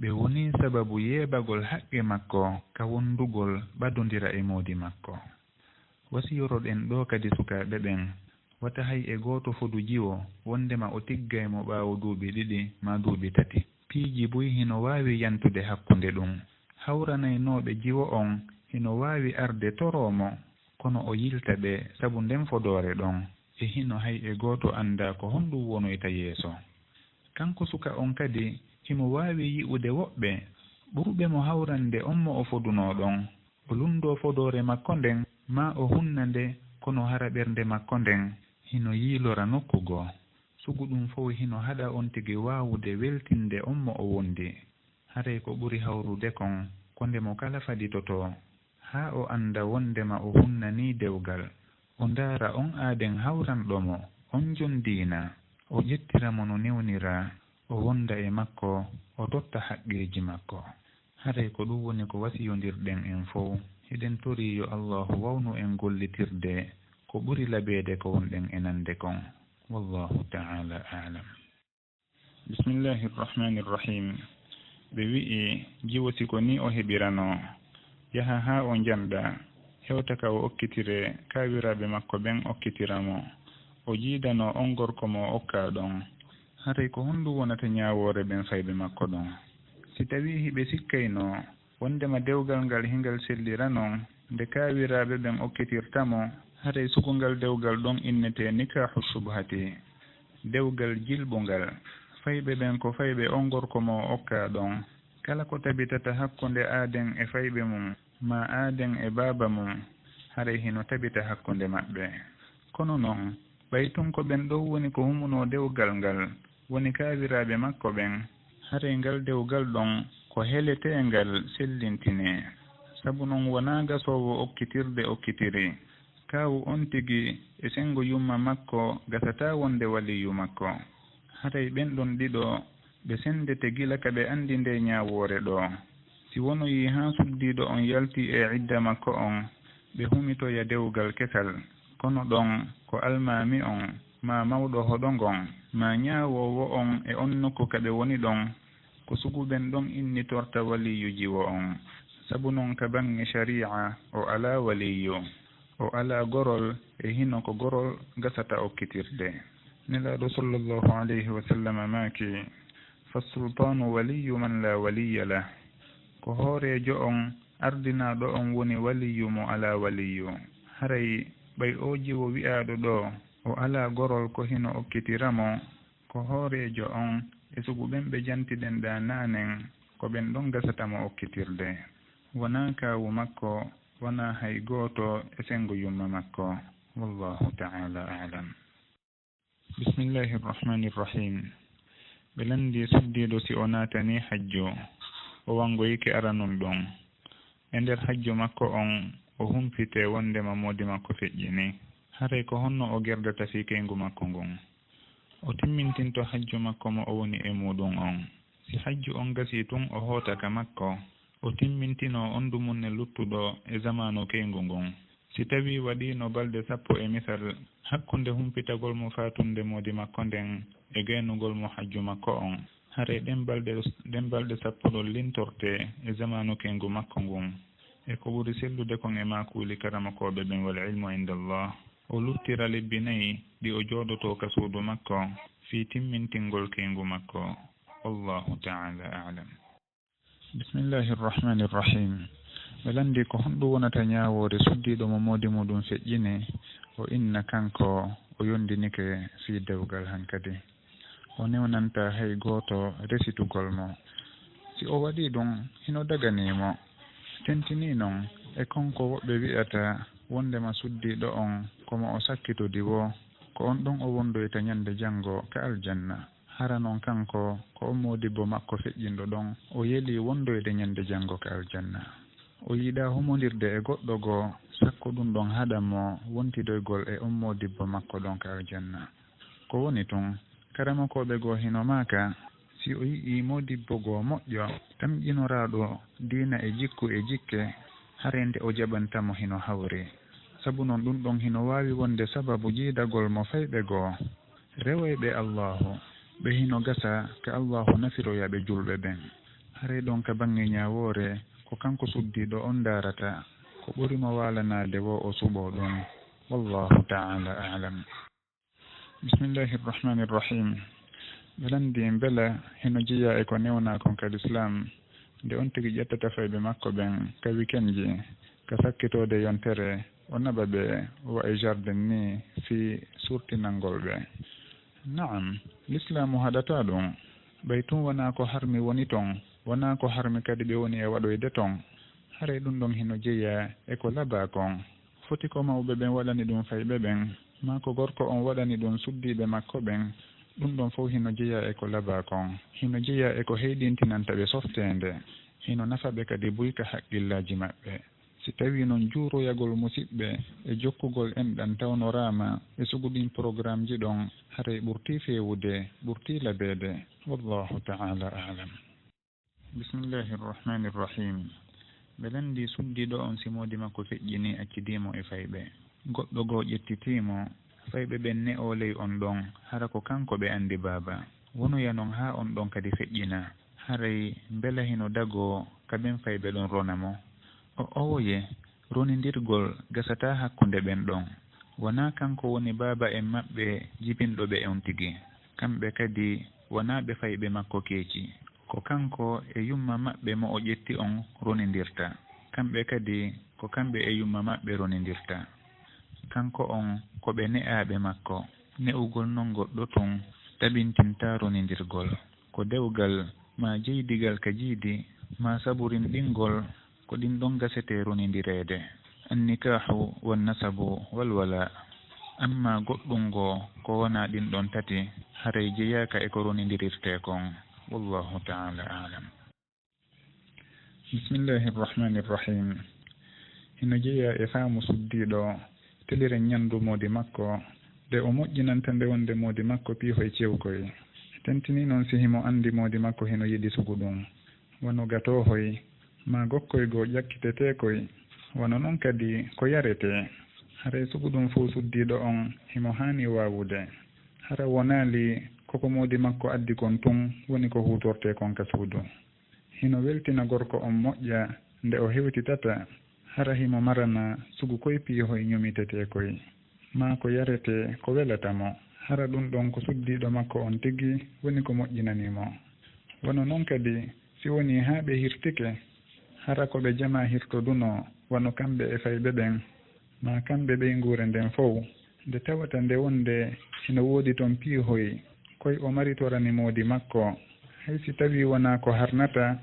Ɓe wonii sababu yeebagol haqqe makko ka wondugol ɓadondira e moodi makko. Wasiyoroɗen ɗoo kadi sukaaɓe ɓen, wata hay e gooto fodu jiwo, wondema o tiggay mo ɓaawo duuɓi ɗiɗi maa duuɓi tati. Piiji buy hino waawi yantude hakkunde ɗun. Hawranaynooɓe jiwo on hino waawi arde toroo mo, kono o yilta ɓe sabu nden fodoore ɗon, e hino hay e gooto anndaa ko honɗun wonoyta yeeso. Kanko suka on kadi, himo waawi yi'ude woɓɓe ɓurɓe mo hawrande on mo o fodunoo ɗon. O lunndoo fodoore makko nden, maa o hunna nde, kono hara ɓernde makko nden hino yiilora nokku goo. Sugu ɗun fow hino haɗa on tigi waawude weltinde on mo o wondi. Haray ko ɓuri hawrude kon, ko nde mo kala faditotoo, haa o annda wondema o hunnanii dewgal. O ndaara on aaden hawranɗo mo, on jondiina, o ƴettira mo no newniraa, o wonda e makko, o totta haqqeeji makko. Haray ko ɗun woni ko wasiyondirɗen en fow. Hiɗen torii yo Allaahu wawnu en gollitirde ko ɓuri labeede ko wonɗen e nande kon. Wallaahu ta'aalaa a'lam. Bismillaahi Rahmaani Rahiim. Ɓe wi'i, jiwo si ko nii o heɓiranoo, yaha haa o njanɗa, hewta ka o okkitiree, kaawiraaɓe makko ɓen okkitira mo, o jiidanoo on gorko mo o okkaa ɗon. Haray ko honɗun wonata ñaawoore ɓen fayɓe makko ɗon? Si tawii hiɓe sikkaynoo wondema dewgal ngal hingal sellira non, nde kaawiraaɓe ɓen okkitirta mo, haray sugu ngal dewgal ɗon innetee nikaahu shubhati, dewgal jilɓungal. Fayɓe ɓen ko fayɓe on gorko mo o okkaa ɗon. Kala ko tabitata hakkunde aaden e fayɓe mun, maa aaden e baaba mun, haray hino tabita hakkunde maɓɓe. Kono non, ɓay tun ko ɓen ɗon woni ko humunoo dewgal ngal, woni kaawiraaɓe makko ɓen, haray ngal dewgal ɗon ko heleteengal sellintinee. Sabu non wonaa gasoowo okkitirde okkitiri. Kaawu on tigi e senngo yumma makko gasataa wonde waliyu makko. Haray ɓen ɗon ɗiɗo ɓe senndete gila ka ɓe anndi ndee ñaawoore ɗoo. Si wonoyii haa suddiiɗo on yaltii e idda makko on, ɓe humitoya dewgal kesal. Kono ɗon ko almaami on, maa mawɗo hoɗo ngon, maa ñaawoowo on e on nokku ka ɓe woni ɗon, ko sugu ɓen ɗon innitorta waliyu jiwo on. Sabu non ka baŋŋe shari'a, o alaa waliyu, o alaa gorol, e hino ko gorol gasata okkitirde. Nelaaɗo sallallahu alayhi wa sallam maaki, "Fassultaanu waliyyu man laa waliyya lah." Ko hooreejo on, ardinaaɗo on woni waliyu mo alaa waliyu. Haray ɓay oo jiwo wi'aaɗo ɗoo, o alaa gorol ko hino okkitira mo, ko hooreejo on e sugu ɓen ɓe jantiɗen ɗaa naanen, ko ɓen ɗon gasata mo okkitirde. Wonaa kaawu makko, wonaa hay gooto e senngo yumma makko. Wallaahu ta'aalaa a'lam. Bismillaahi Rahmaani Rahiim. Ɓe lanndii suddiiɗo si o naatanii hajju, o wanngoyike aranun ɗon. E nder hajju makko on, o humpitee wonndema moodi makko feƴƴinii. Haray ko honno o gerdata fii keyngu makko ngun? O timmintinto hajju makko mo o woni e muuɗum on. Si hajju on gasii tun, o hoota ka makko, o timmintinoo on dumunne luttuɗo e zamaanu keyngu ngun. Si tawii waɗiino balɗe sappo e misal, hakkunde humpitagol mo faatunde moodi makko nden e gaynugol mo hajju makko on, haray ɗen balɗe, ɗen balɗe sappo ɗon lintortee e zamaanu keyngu makko ngun. E ko ɓuri sellude kon e maakuuli karamokooɓe ɓen, wal ilmu inda Allah, o luttira lebbi nayi ɗi o jooɗotoo ka suudu makko fii timmintingol keyngu makko. Wallahu ta'ala a'lam. Bismillahi rrahmani rrahim. Ɓe lanndii ko honɗum wonata ñaawoore suddiiɗo mo moodi muuɗum feƴƴini, o inna kanko o yondinike fii dewgal hankadi. O newnantaa hay gooto resitugol mo. Si o waɗii ɗum, hino daganii mo. Tentinii non e kanko woɓɓe wi'ata wonndema suddiiɗo on ko mo o sakkitodi woo, ko on ɗon o wondoyta ñande janngo ka aljanna. Hara non kanko ko on moodibbo makko feƴƴinɗo ɗon, o yelii wondoyde ñande janngo ka aljanna. O yiɗaa humondirde e goɗɗo goo, sakko ɗum ɗon haɗa mo wontidoygol e on moodibbo makko ɗon ka aljanna. Ko woni tun, karamokooɓe goo hino maaka, si o yi'ii moodibbo goo moƴƴo, tamƴinoraaɗo diina e jikku e jikke, Haray nde o jaɓanta mo hino hawri. Sabu non ɗun ɗon hino waawi wonde sababu jiidagol mo fayɓe goo. Rewayɓe Allaahu, ɓe hino gasa ka Allaahu nafiroya ɓe julɓe ɓen. Haray ɗon ka baŋŋe ñaawoore, ko kanko suddiiɗo on ndaarata, ko ɓuri mo waalanaade woo o suɓoo ɗun. Wallaahu ta'aalaa a'lam. Bismillaahi Rahmaani Rahiim. Ɓe lanndii mbela hino jeyaa e ko newnaa kon ka Lislaam, nde on tigi ƴettata fayɓe makko ɓen ka wikenji, ka sakkitoode yontere, o naɓa ɓe wa e jardin nii fii suurtinangol ɓe. Na'am, Lislaamu haɗataa ɗun. Ɓay tun wanaa ko harmi woni ton, wanaa ko harmi kadi ɓe woni e waɗoyde ton. Haray ɗun ɗon hino jeyaa e ko labaa kon. Foti ko mawɓe ɓen waɗani ɗun fayɓe ɓen, maa ko gorko on waɗani ɗun suddiiɓe makko ɓen, ɗun ɗon fow hino jeyaa e ko labaa kon. Hino jeyaa e ko heyɗintinanta ɓe softeende. Hino nafa ɓe kadi buy ka haqqillaaji maɓɓe. Si tawii non juuroyagol musiɓɓe e jokkugol enɗan tawnoraama e sugu ɗin porogaramji ɗon, haray ɓurtii feewude, ɓurtii labeede. Wallaahu ta'aalaa a'lam. Bismillaahi Rahmaani Rahiim. Ɓe lanndii suddiiɗo on si moodi makko feƴƴinii accidii mo e fayɓe. Goɗɗo goo ƴettitii mo, fayɓe ɓen ne'oo ley on ɗon, hara ko kanko ɓe anndi baaba. Wonoya non haa on ɗon kadi feƴƴina. Haray mbela hino dagoo ka ɓen fayɓe ɗon rona mo? O owoye, ronindirgol gasataa hakkunde ɓen ɗon. Wanaa kanko woni baaba'en maɓɓe jibinɗo ɓe on tigi. Kamɓe kadi wanaa ɓe fayɓe makko keeci. Ko kanko e yumma maɓɓe mo o ƴetti on ronindirta. Kamɓe kadi ko kamɓe e yumma maɓɓe ronindirta. Kanko on ko ɓe ne'aaɓe makko. Ne'ugol non goɗɗo tun tabintintaa ronindirgol. Ko dewgal, maa jeydigal ka jiidi, maa saburinɗingol, ko ɗin ɗon gasetee ronindireede. Annikaahu, wannasabu, walwalaa. Ammaa goɗɗun goo, ko wonaa ɗin ɗon tati, haray jeyaaka e ko ronindirirtee kon. Wallaahu ta'aalaa a'lam. Bismillaahi Rahmaani Rahiim. Hino jeyaa e faamu suddiiɗo teliren ñanndu moodi makko, nde o moƴƴinanta nde wonde moodi makko piihoy cewkoy. Tentinii non si himo anndi moodi makko hino yiɗi sugu ɗun. Wano gatoohoy, maa gokkoy goo ƴakkiteteekoy, wano non kadi ko yaretee. Haray sugu ɗun fow suddiiɗo on himo haani waawude. Hara wonaali ko ko moodi makko addi kon tun woni ko huutortee kon ka suudu. Hino weltina gorko on moƴƴa nde o hewtitata hara himo marana sugu koy piihoy ñomitetee koy, maa ko yaretee ko welata mo, hara ɗun ɗon ko suddiiɗo makko on tigi woni ko moƴƴinani mo. Wano non kadi, si wonii haa ɓe hirtike, hara ko ɓe jamaa hirtodunoo wano kamɓe e fayɓe ɓen, maa kamɓe ɓeynguure nden fow, nde tawata nde wonde hino woodi ton piihoy koy o maritorani moodi makko, hay si tawii wonaa ko harnata,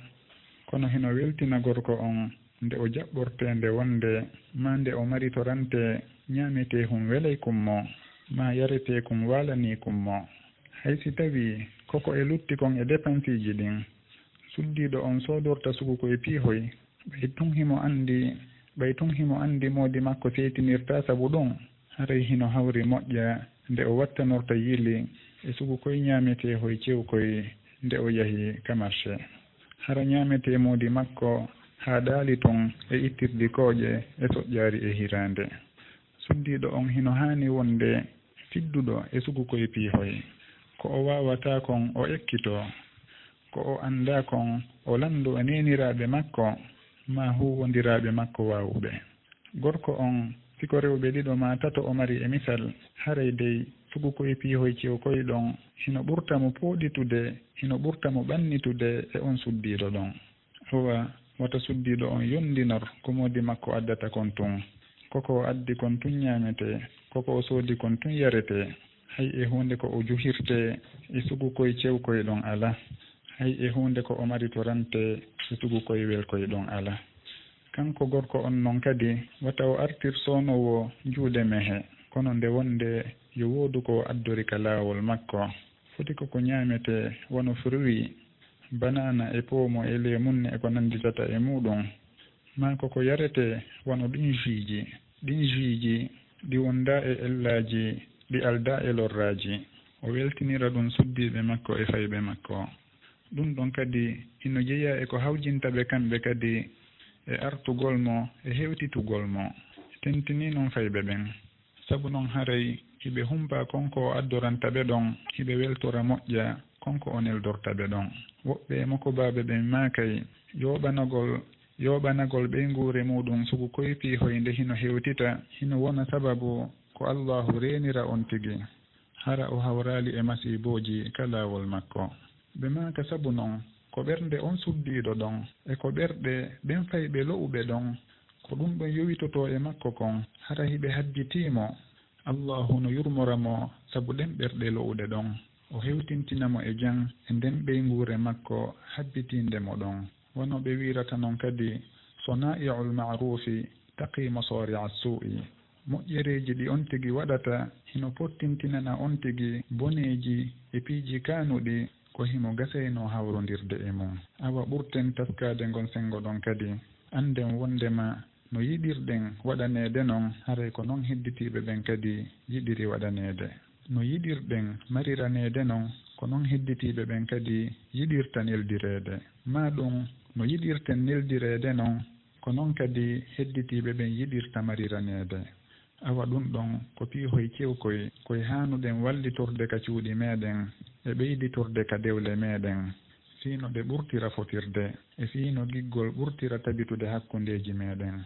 kono hino weltina gorko on nde o jaɓɓortee nde wonde maa nde o maritorantee ñaameteehun welay kummo, maa yareteekun waalanii kummo. Hay si tawii ko ko e lutti kon e depansiiji ɗin, suddiiɗo on soodorta sugu ko e piihoy, ɓay tun himo anndi, ɓay tun himo anndi moodi makko seytinirtaa sabu ɗun, haray hino hawri moƴƴa nde o wattanorta yili e sugu koy ñaameteehoy cewkoy nde o yahi ka marse. Hara ñaametee moodi makko haa ɗaali tun e ittirdi kooƴe e soƴƴaari e hiraande. Suddiiɗo on hino haani wonde fidduɗo e sugu koy piihoy. Ko o waawataa kon o ekkitoo. Ko o anndaa kon o lanndoo e neeniraaɓe makko maa huuwondiraaɓe makko waawuɓe. Gorko on, si ko rewɓe ɗiɗo maa tato o mari e misal, haray dey sugu koy piihoy cewkoy ɗon hino ɓurta mo pooɗitude, hino ɓurta mo ɓannitude e on suddiiɗo ɗon. Awa, wata suddiiɗo on yondinor ko moodi makko addata kon tun. Ko ko o addi kon tun ñaametee, ko ko o soodi kon tun yaretee. Hay e huunde ko o juhirtee e sugu koy cewkoy ɗon alaa. Hay e huunde ko o maritorantee e sugu koy welkoy ɗon alaa. Kanko gorko on non kadi, wata o artir soono woo juuɗe mehe, kono nde wonde yo woodu ko o addori ka laawol makko. Foti ko ko ñaametee wano fruit, banaana e poomo e leemunne e ko nannditata e muuɗun, maa ko ko yaretee wano ɗin jus ji. Ɗin jus ji ɗi wondaa e ellaaji, ɗi aldaa e lorraaji. O weltinira ɗun suddiiɓe makko e fayɓe makko. Ɗun ɗon kadi hino jeyaa e ko hawjinta ɓe kamɓe kadi e artugol mo e hewtitugol mo. Tentinii noon fayɓe ɓen. Sabu noon haray hiɓe humpaa kon ko o addoranta ɓe ɗon, hiɓe weltora moƴƴa kon ko o neldorta ɓe ɗon. Woɓɓe e mokobaaɓe ɓen maakay, yooɓanagol, yooɓanagol ɓeynguure muuɗum sugu koy piihoy nde hino hewtita, hino wona sababu ko Allaahu reenira on tigi, hara o hawraali e masiibooji ka laawol makko. Ɓe maaka sabu non, ko ɓernde on suddiiɗo ɗon, e ko ɓerɗe ɓen fayɓe lo'uɓe ɗon, ko ɗum ɗon yowitotoo e makko kon, hara hiɓe hadditii mo. Allaahu no yurmora mo sabu ɗen ɓerɗe lo'uɗe ɗon. O hewtintina mo e jam e nden ɓeynguure makko habbitiinde mo ɗon. Wano ɓe wi'irata non kadi, "Sonaa'i'ul ma'ruufi taqii masaari'a suu'i." Moƴƴereeji ɗi on tigi waɗata hino pottintinana on tigi boneeji e piiji kaanuɗi ko himo gasaynoo hawrondirde e mum. Awa ɓurten taskaade ngon senngo ɗon kadi. Annden wonndema no yiɗirɗen waɗaneede non, haray ko non hedditiiɓe ɓen kadi yiɗiri waɗaneede. No yiɗirɗen mariraneede non, ko non hedditiiɓe ɓen kadi yiɗirta neldireede. Maa ɗum, no yiɗirten neldireede non, ko non kadi hedditiiɓe ɓen yiɗirta mariraneede. Awa ɗum ɗon ko piihoy cewkoy, koy haanuɗen wallitorde ka cuuɗi meeɗen, e ɓeyditorde ka dewle meeɗen, fii no ɗe ɓurtira fotirde, e fii no giggol ɓurtira tabitude hakkundeeji meeɗen.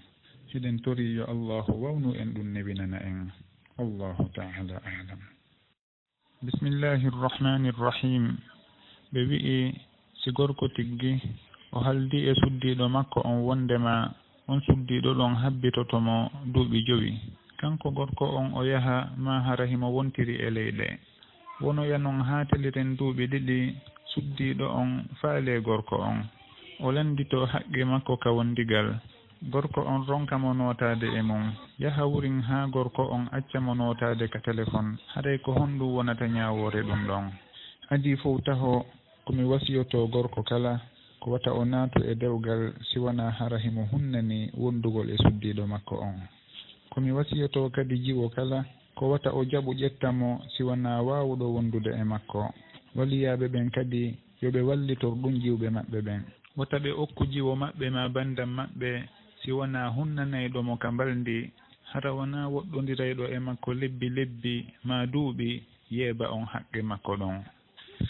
Hiɗen torii yo Allaahu wawnu en ɗum newinana en. Wallaahu ta'aalaa a'lam. Bismillaahi Rahmaani Rahiim. Ɓe wi'i, si gorko tiggi o haaldi e suddiiɗo makko on wonndema on suddiiɗo ɗon habbitoto mo duuɓi jowi, kanko gorko on o yaha maa hara himo wontiri e leyɗe. Wonoya non haa teliren duuɓi ɗiɗi, suddiiɗo on faalee gorko on. O lannditoo haqqe makko ka wonndigal. Gorko on ronka mo nootaade e mum. Yaha wurin haa gorko on acca mo nootaade ka telefon. Haray ko honɗum wonata ñaawoore ɗum ɗon? Adii fow taho, ko mi wasiyotoo gorko kala, ko wata o naatu e dewgal si wanaa hara himo hunnani wonndugol e suddiiɗo makko on. Ko mi wasiyotoo kadi jiwo kala, ko wata o jaɓu ƴetta mo si wanaa waawuɗo wonndude e makko. Waliyaaɓe ɓen kadi, yo ɓe wallitor ɗum jiwɓe maɓɓe ɓen. Wata ɓe okku jiwo maɓɓe maa banndam maɓɓe si wanaa hunnanayɗo mo ka mbalndi, hara wanaa woɗɗondirayɗo e makko lebbi lebbi maa duuɓi, yeeba on haqqe makko ɗon.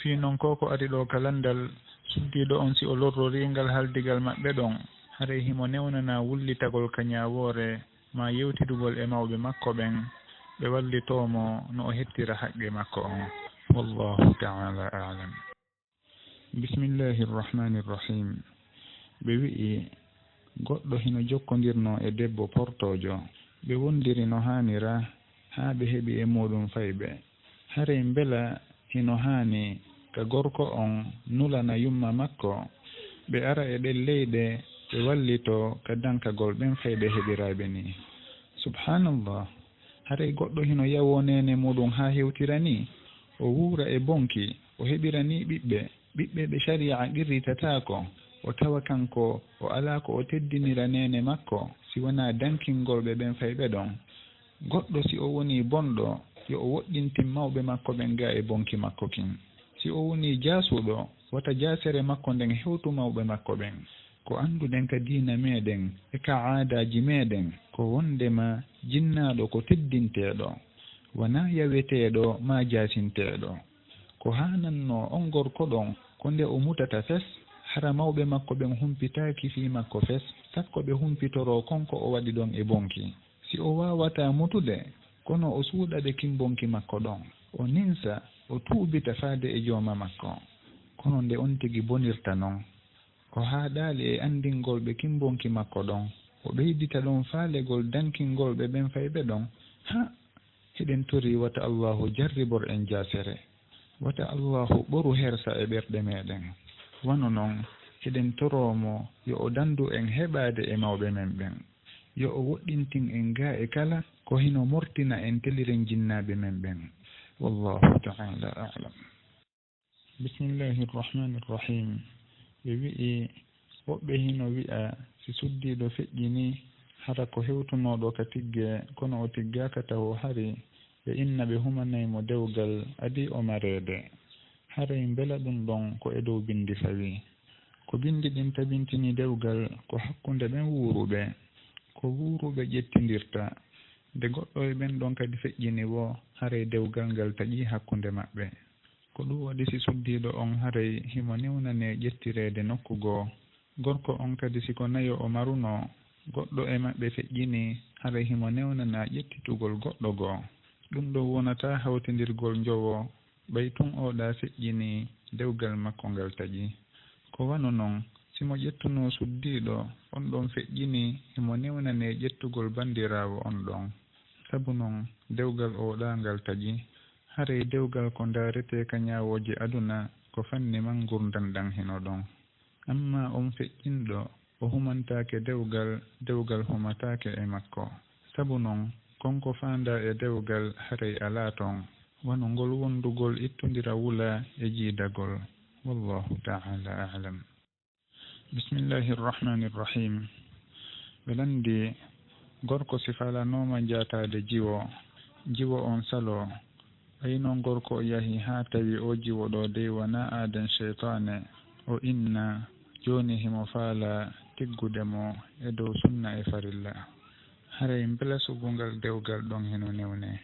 Fii non ko ko ari ɗoo ka lanndal, suddiiɗo on si o lorrorii ngal haaldigal maɓɓe ɗon, haray himo newnanaa wullitagol ka ñaawoore maa yewtidugol e mawɓe makko ɓen, ɓe wallitoo mo no o hettira haqqe makko on. Wallaahu ta'aalaa a'lam. Bismillaahi Rahmaani Rahiim. Ɓe wi'i, goɗɗo hino jokkondirnoo e debbo portoojo. Ɓe wonndiri no haanira, haa ɓe heɓi e muuɗum fayɓe. Haray mbela hino haani ka gorko on nulana yumma makko, ɓe ara e ɗen leyɗe, ɓe wallitoo ka dankagol ɓen fayɓe heɓiraaɓe nii? Subhaanallah! Haray goɗɗo hino yawoo neene muuɗum haa hewtira nii? O wuura e bonki, o heɓira nii ɓiɓɓe, ɓiɓɓe ɓe sariya qirritataako, o tawa kanko o alaa ko o teddinira neene makko, si wanaa dankingol ɓe ɓen fayɓe ɗon. Goɗɗo si o wonii bonɗo, yo o woɗɗintin mawɓe makko ɓen gaa e bonki makko kin. Si o wonii jaasuɗo, wata jaasere makko nden hewtu mawɓe makko ɓen. Ko annduɗen ka diina meeɗen e ka aadaaji meeɗen, ko wonndema jinnaaɗo ko teddinteeɗo, wanaa yaweteeɗo maa jaasinteeɗo. Ko haanannoo on gorko ɗon, ko nde o mutata fes, hara mawɓe makko ɓen humpitaaki fii makko fes, sakko ɓe humpitoroo kon ko o waɗi ɗon e bonki. Si o waawataa mutude, kono o suuɗa ɓe kin bonki makko ɗon, o ninsa, o tuubita faade e jooma makko. Kono nde on tigi bonirta non, o haaɗaali e anndingol ɓe kin bonki makko ɗon, o ɓeydita ɗon faalegol dankingol ɓe ɓen fayɓe ɗon, ha! Hiɗen torii wata Allaahu jarribor en jaasere. Wata Allaahu ɓoru hersa e ɓerɗe meeɗen. Wano non, hiɗen toroo mo yo o danndu en heɓaade e mawɓe men ɓen. Yo o woɗɗintin en gaa e kala ko hino mortina en teliren jinnaaɓe men ɓen. Wallaahu ta'aalaa a'lam. Bismillaahi Rahmaani Rahiim. Ɓe wi'i, woɓɓe hino wi'a, si suddiiɗo feƴƴinii, hara ko hewtunooɗo ka tiggee, kono o tiggaaka taho hari, ɓe inna ɓe humanay mo dewgal, adii o mareede. Haray mbela ɗum ɗon ko e dow binndi fawii? Ko binndi ɗin tabintini dewgal ko hakkunde ɓen wuuruɓe. Ko wuuruɓe ƴettindirta. Nde goɗɗo e ɓen ɗon kadi feƴƴini woo, haray dewgal ngal taƴii hakkunde maɓɓe. Ko ɗun waɗi si suddiiɗo on haray himo newnanee ƴettireede nokku goo, gorko on kadi si ko nayo o marunoo, goɗɗo e maɓɓe feƴƴinii, haray himo newnanaa ƴettitugol goɗɗo goo. Ɗun ɗon wonataa hawtindirgol njowo, ɓay tun oo ɗaa feƴƴinii, dewgal makko ngal taƴii. Ko wano non, si mo ƴettunoo suddiiɗo on ɗon feƴƴinii, himo newnanee ƴettugol banndiraawo on ɗon. Sabu non, dewgal oo ɗaa ngal taƴii. Haray dewgal ko ndaaretee ka ñaawooje aduna, ko fanni man ngurndan ɗan hino ɗon. Ammaa on feƴƴinɗo, o humantaake dewgal, dewgal humataake e makko. Sabu non, kon ko faandaa e dewgal haray alaa ton, wano ngol wondugol ittondira wula e jiidagol. Wallaahu ta'aalaa a'lam. Bismillaahi Rahmaani Rahiim. Ɓe lanndii, gorko si faalanooma njaataade jiwo, jiwo on saloo, ɓay non gorko yahi haa tawi oo jiwo ɗoo dey wanaa aaden seytaane, o inna, jooni himo faalaa tiggude mo e dow sunna e farilla. Haray mbela sugu ngal dewgal ɗon hino newnee?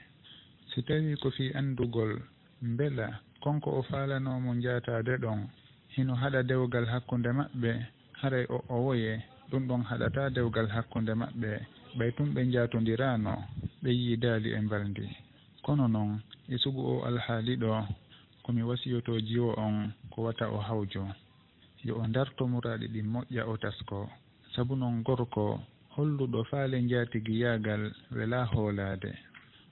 Si tawii ko fii anndugol mbela kon ko o faalanoo mo njaataade ɗon hino haɗa dewgal hakkunde maɓɓe, haray o owoye, ɗun ɗon haɗataa dewgal hakkunde maɓɓe, ɓay tun ɓe njaatondiraano, ɓe yiidaali e mbalndi. Kono non, e sugu oo alhaali ɗoo, ko mi wasiyotoo jiwo on ko wata o hawjo. Yo o ndarto muraaɗi ɗin moƴƴa o taskoo. Sabu non gorko holluɗo faale njaatigiyaagal welaa hoolaade.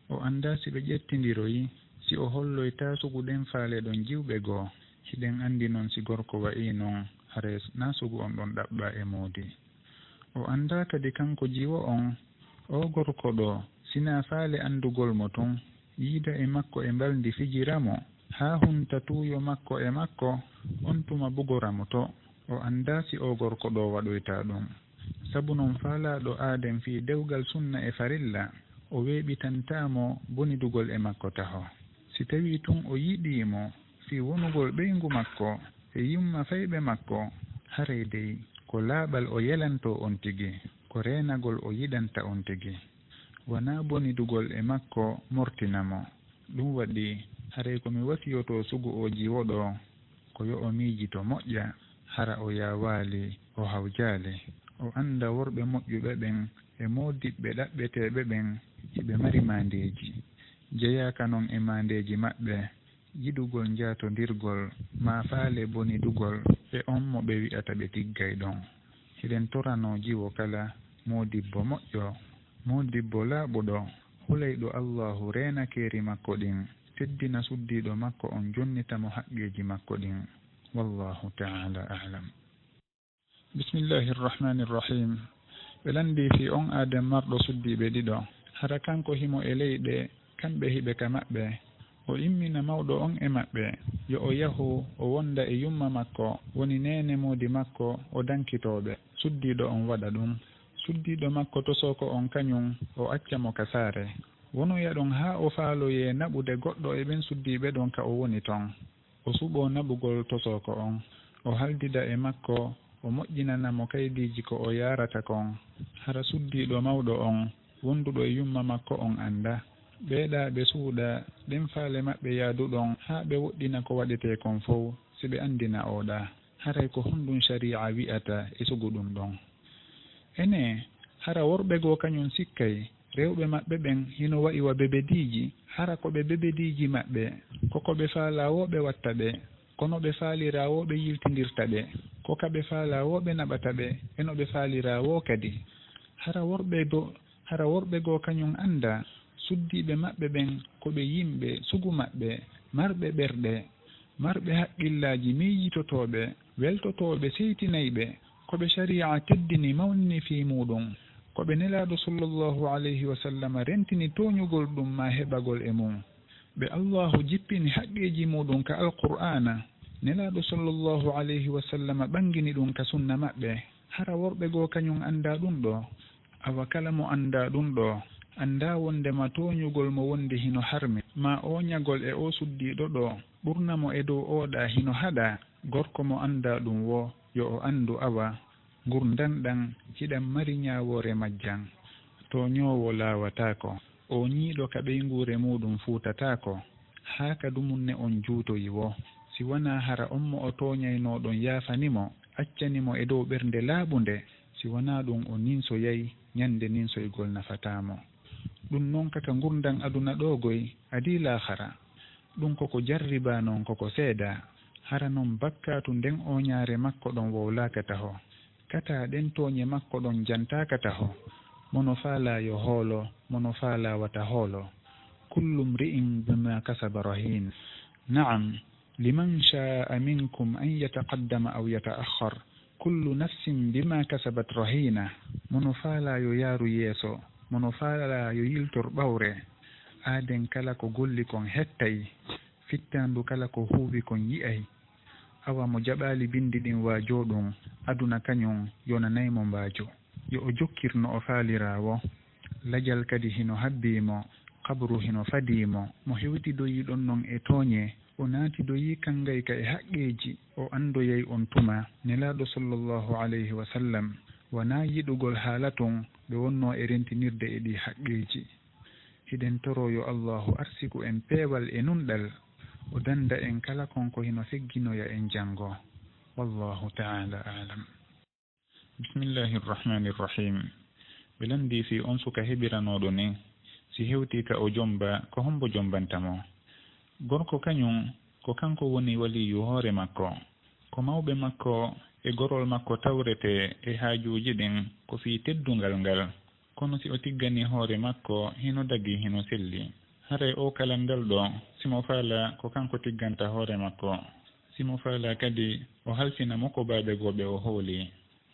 O anndaa si ɓe ƴettindiroyi, si o holloytaa sugu ɗen faale ɗon jiwɓe goo. Hiɗen anndi non si gorko wa'ii non, haray naa sugu on ɗon ɗaɓɓaa e moodi. O anndaa kadi kanko jiwo on, oo gorko ɗoo, si naa faale anndugol mo tun, yiida e makko e mbalndi fijira mo, haa hunta tuuyo makko e makko, on tuma bugora mo to. O anndaa si oo gorko ɗoo waɗoyta ɗun. Sabu non faalaaɗo aaden fii dewgal sunna e farilla, o weeɓitantaa mo bonidugol e makko taho. Si tawii tun o yiɗii mo fii wonugol ɓeyngu makko e yumma fayɓe makko, haray dey ko laaɓal o yelantoo on tigi, ko reenagol o yiɗanta on tigi. Wanaa bonidugol e makko mortina mo. Ɗun waɗi, haray ko mi wasiyotoo sugu oo jiwo ɗoo, ko yo o miijito moƴƴa, hara o yaawaali, o hawjaali. O annda worɓe moƴƴuɓe ɓen e moodiɓɓe ɗaɓɓeteeɓe ɓen, hiɓe mari maandeeji. Jeyaaka non e maandeeji maɓɓe, yiɗugol njaatondirgol, maa faale bonidugol e on mo ɓe wi'ata ɓe tiggay ɗon. Hiɗen toranoo jiwo kala moodibbo moƴƴo, moodibbo laaɓuɗo, hulayɗo Allaahu reena keeri makko ɗin, teddina suddiiɗo makko on, jonnita mo haqqeeji makko ɗin. Wallaahu ta'aalaa a'lam. Bismillaahi Rahmaani Rahiim. Ɓe lanndii fii on aaden marɗo suddiiɓe ɗiɗo. Hara kanko himo e leyɗe, kamɓe hiɓe ka maɓɓe. O immina mawɗo on e maɓɓe, yo o yahu o wonda e yumma makko, woni neene moodi makko, o dankitoo ɓe. Suddiiɗo on waɗa ɗun. Suddiiɗo makko tosooko on kañun, o acca mo ka saare. Wonoya ɗon haa o faaloyee naɓude goɗɗo e ɓen suddiiɓe ɗon ka o woni ton. O suɓoo naɓugol tosooko on. O haldida e makko, o moƴƴinana mo kaydiiji ko o yaarata kon. Hara suddiiɗo mawɗo on, wonduɗo e yumma makko on annda. Ɓee ɗaa ɓe suuɗa ɗen faale maɓɓe yaaduɗon haa ɓe woɗɗina ko waɗetee kon fow, si ɓe anndina oo ɗaa. Haray ko honɗun sariya wi'ata e sugu ɗun ɗon? Enee, hara worɓe goo kañun sikkay rewɓe maɓɓe ɓen hino wa'i wa bebediiji? Hara ko ɓe bebediiji maɓɓe, ko ko ɓe faalaa woo ɓe watta ɓe, ko no ɓe faaliraa woo ɓe yiltindirta ɓe, ko ka ɓe faalaa woo ɓe naɓata ɓe, e no ɓe faaliraa woo kadi. Hara worɓe goo, hara worɓe goo kañun anndaa suddiiɓe maɓɓe ɓen ko ɓe yimɓe sugu maɓɓe, marɓe ɓerɗe, marɓe haqqillaaji miijitotooɓe, weltotooɓe, seytinayɓe, ko ɓe sariya teddini, mawnini fii muuɗun, ko ɓe Nelaaɗo sallallahu alayhi wa sallam rentini tooñugol ɗun maa heɓagol e mun, ɓe Allaahu jippini haqqeeji muuɗun ka Alqur'aana, Nelaaɗo sallallahu alayhi wa sallam ɓangini ɗun ka sunna maɓɓe. Hara worɓe goo kañun anndaa ɗun ɗoo? Awa kala mo anndaa ɗun ɗoo, anndaa wonndema tooñugol mo wondi hino harmi, maa ooñagol e oo suddiiɗo ɗoo, ɓurna mo e dow oo ɗaa hino haɗaa. Gorko mo anndaa ɗun woo, Yo o anndu awa, ngurndan ɗan hiɗan mari ñaawoore majjan. Tooñoowo laawataako, ooñiiɗo ka ɓeynguure muuɗum fuutataako, haa ka dumunne on juutoyi woo, si wanaa hara on mo o tooñaynoo ɗon yaafani mo, accani mo e dow ɓernde laaɓunde, si wanaa ɗum o ninsoyay ñande ninsoygol nafataa mo. Ɗum non ka ka ngurndan aduna ɗoo goy, adii laakhara. Ɗum ko ko jarribaa non ko ko seedaa. Hara non bakkaatu nden ooñaare makko ɗon wowlaaka taho. Kataa ɗen tooñe makko ɗon jantaaka taho. Mo no faalaa yo hoolo, mo no faalaa wata hoolo. Kullu mri'in bima kasaba rahin. Na'am, liman sha'a minkum an yataqaddama aw yata'akhkhar. Kullu nafsin bima kasabat rahina. Mo no faalaa yo yaaru yeeso, mo no faalaa yo yiltor ɓawre. Aaden kala ko golli kon hettay, fittaandu kala ko huuwi kon yi'ay. Awa mo jaɓaali binndi ɗin waajoo ɗum, aduna kañum yonanay mo mbaaju. Yo o jokkir no o faaliraa woo. Lajal kadi hino habbii mo, qabru hino fadii mo. Mo hewtidoyii ɗon non e tooñe, o naatidoyii kangayka e haqqeeji, o anndoyay on tuma. Nelaaɗo sallallahu alayhi wa sallam, wanaa yiɗugol haala tun ɓe wonnoo e rentinirde e ɗii haqqeeji. Hiɗen toroo yo Allaahu arsiku en peewal e nunɗal, o dannda en kala kon ko hino fegginoya en janngo. Wallaahu ta'aala a'lam. Bismillahi rrahmani rrahim. Ɓe lanndii fii on suka heɓiranooɗo nih, si hewtii ka o jommba, ko hommbo jommbanta mo? Gorko kañum, ko kanko woni waliyyu hoore makko. Ko mawɓe makko e gorol makko tawretee e haajuuji ɗin ko fii teddungal ngal. Kono si o tigganii hoore makko, hino dagii, hino selli. Haray oo kalandal ɗoo, si mo faalaa, ko kanko tigganta hoore makko. Si mo faalaa kadi, o halfina mokobaaɓe goo ɓe o hooli.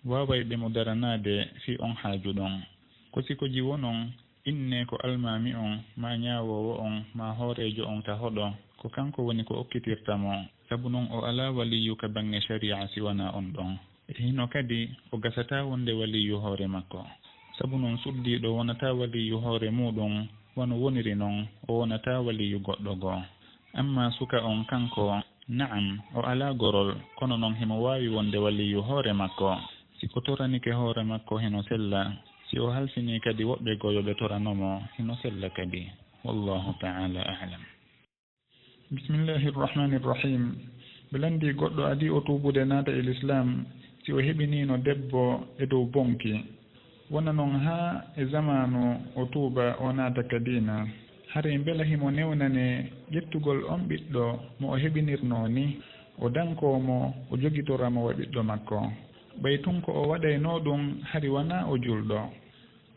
Waawayɓe mo daranaade fii on haaju ɗon. Ko si ko jiwo non, innee ko almaami on, maa ñaawoowo on, maa hooreejo on ka hoɗo, ko kanko woni ko okkitirta mo. Sabu non o alaa waliyyu ka baŋŋe shari'a si wanaa on ɗon. E hino kadi o gasataa wonde waliyyu hoore makko. Sabu non suddiiɗo wonataa waliyyu hoore muuɗum, wano woniri non o wonataa waliyyu goɗɗo goo. Ammaa suka on kanko, na'am, o alaa gorol, kono non himo waawi wonde waliyyu hoore makko. Si ko toranike hoore makko hino sella, si o halfinii kadi woɓɓe goo yo ɓe torano mo, hino sella kadi. Wallaahu ta'aala a'lam. Bismillahi rrahmani rrahim. Ɓe lanndii goɗɗo adii o tuubude naata e lislaam, si o heɓiniino debbo e dow bonki. Wona non haa e zamaanu o tuuba, o naata ka diina. Haray mbela himo newnanee ƴettugol on ɓiɗɗo mo o heɓinirnoo nih, o dankoo mo, o jogitora mo wa ɓiɗɗo makko? Ɓay tun ko o waɗaynoo ɗum, hari wanaa o julɗo.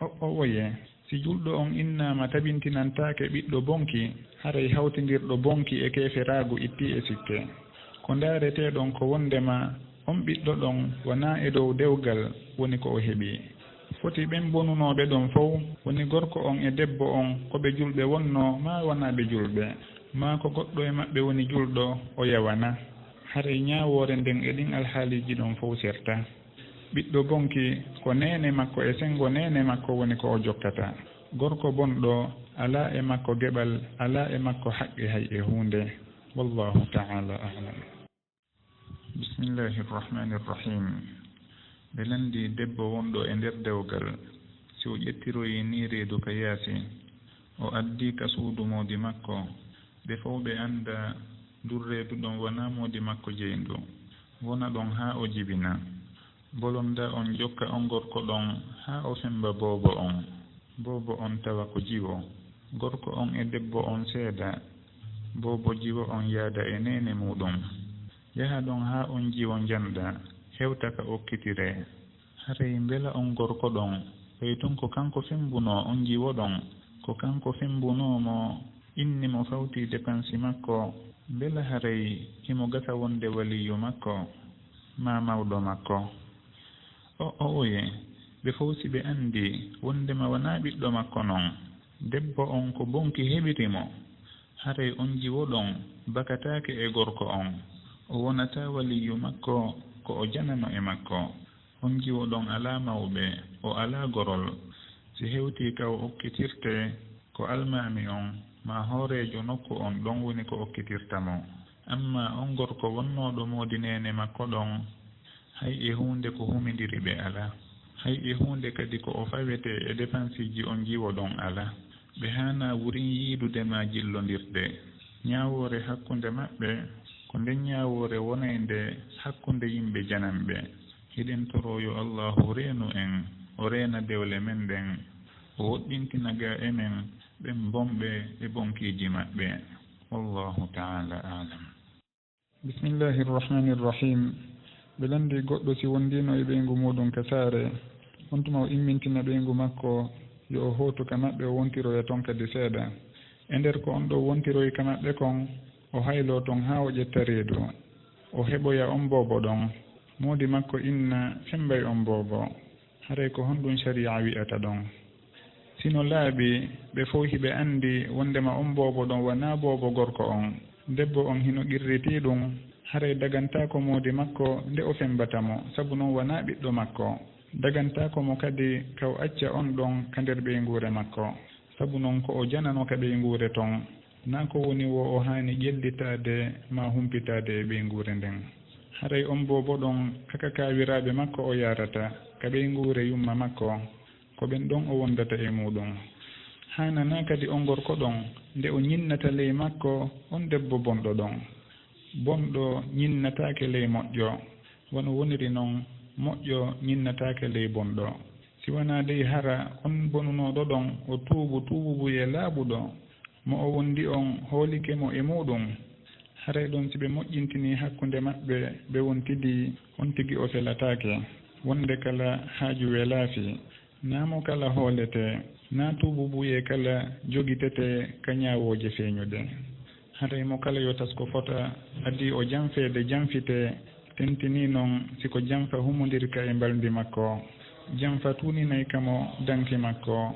O, o, oye, si julɗo on innaama tabintinantaake ɓiɗɗo bonki, haray hawtindirɗo bonki e keeferaagu ittii e sikke. Ko ndaaretee ɗon ko wonndema on ɓiɗɗo ɗon wanaa e dow dewgal woni ko o heɓi. Foti ɓen bonunooɓe ɗon fow, woni gorko on e debbo on, ko ɓe julɓe wonnoo maa wanaa ɓe julɓe, maa ko goɗɗo e maɓɓe woni julɗo, o yawana. Haray ñaawoore nden e ɗin alhaaliiji ɗon fow serta. Ɓiɗɗo bonki, ko neene makko e senngo neene makko woni ko o jokkata. Gorko bonɗo, alaa e makko geɓal, alaa e makko haqqe hay e huunde. Wallaahu ta'aala a'lam. Bismillahi rrahmani rrahim. Ɓe lanndii debbo wonɗo e nder dewgal, si o ƴettiroyii nii reedu ka yaasi, o addii ka suudu moodi makko, ɓe fow ɓe annda ndun reedu ɗon wanaa moodi makko jeyndu, wona ɗon haa o jibina. Bolonda on jokka on gorko ɗon haa o femmba boobo on. Boobo on tawa ko jiwo. Gorko on e debbo on seeda. Boobo jiwo on yaada e neene muuɗum. Yaha ɗon haa on jiwo njannda, hewta ka okkitiree. Haray mbela on gorko ɗon, ɓay tun ko kanko femmbunoo on jiwo ɗon, ko kanko femmbunoo mo, inni mo fawtii depansi makko, mbela haray himo gasa wonde waliyyu makko, maa mawɗo makko? O, o, oye, ɓe fow si ɓe anndii wonndema wanaa ɓiɗɗo makko non, debbo on ko bonki heɓiri mo, haray on jiwo ɗon bakataake e gorko on, o wonataa waliyyu makko, ko o janano e makko. On jiwo ɗon alaa mawɓe, o alaa gorol. Si hewtii ka o okkitirtee, ko almaami on, maa hooreejo nokku on ɗon woni ko okkitirta mo. Ammaa on gorko wonnooɗo moodi neene makko ɗon, Hay e huunde ko humindiri ɓe alaa. Hay e huunde kadi ko o fawetee e depansiiji on jiwo ɗon alaa. Ɓe haanaa wurin yiidude maa jillondirde. Ñaawoore hakkunde maɓɓe, ko nden ñaawoore wonaynde hakkunde yimɓe jananɓe. Hiɗen toroo yo Allaahu reenu en, o reena dewle men ɗen, o woɗɗintina gaa e men ɓen bonɓe e bonkiiji maɓɓe. Wallaahu ta'aalaa a'lam. Bismillahir Rahmanir Rahim. Ɓe lanndii goɗɗo si wondiino e ɓeyngu muuɗum ka saare, on tuma o immintina ɓeyngu makko, yo o hootu ka maɓɓe o wontiroya ton kadi seeɗa. E nder ko on ɗoo wontiroyi ka maɓɓe kon, o hayloo ton haa o ƴetta reedu. O heɓoya on boobo ɗon. Moodi makko inna femmbay on boobo. Haray ko honɗum sariya wi'ata ɗon? Si no laaɓi, ɓe fow hiɓe anndi wonndema on boobo ɗon wanaa boobo gorko on. Debbo on hino qirritii ɗum, haray dagantaako moodi makko nde o femmbata mo, sabu non wanaa ɓiɗɗo makko. Dagantaako mo kadi ka o acca on ɗon ka nder ɓeynguure makko, sabu non ko o janano ka ɓeynguure ton. Naa ko woni wo o haani ƴellitaade maa humpitaade e ɓeynguure nden. Haray on boobo ɗon ka kakaawiraaɓe makko o yaarata, ka ɓeynguure yumma makko, ko ɓen ɗon o wondata e muuɗum. Haananaa kadi on gorko ɗon nde o ñinnata ley makko on debbo bonɗo ɗon. Bonɗo ñinnataake ley moƴƴo, wano woniri non moƴƴo ñinnataake ley bonɗo. Si wanaa dey hara on bonunooɗo ɗon o tuubu tuububuyee laaɓuɗo, mo o wondi on hoolike mo e muuɗum. Haray ɗon si ɓe moƴƴintinii hakkunde maɓɓe ɓe wontidii, on tigi o felataake. Wonde kala haaju welaafi, naa mo kala hooletee, naa tuububuyee kala jogitetee ka ñaawooje feeñuɗe. Haray mo kala yo tasko fota, adii o janfeede janfitee, tentinii non si ko janfa humondirka e mbalndi makko. Janfa tuuninay ka mo danki makko,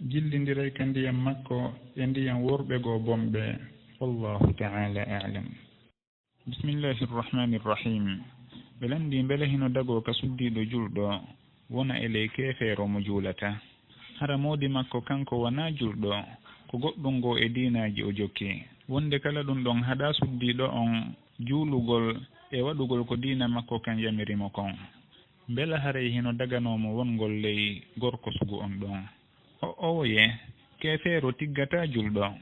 jillindiray ka ndiyan makko e ndiyan worɓe goo bonɓe. Wallaahu ta'aalaa a'lam. Bismillahir Rahmanir Rahim. Ɓe lanndii mbele hino dagoo ka suddiiɗo julɗo wona e ley keefeero mo juulata. Hara moodi makko kanko wanaa julɗo, ko goɗɗum goo e diinaaji o jokki. Wonde kala ɗum ɗon haɗaa suddiiɗo on juulugol e waɗugol ko diina makko kan yamiri mo kon. Mbela haray hino daganoo mo wongol ley gorko sugu on ɗon? O owoye, keefeero tiggataa julɗo.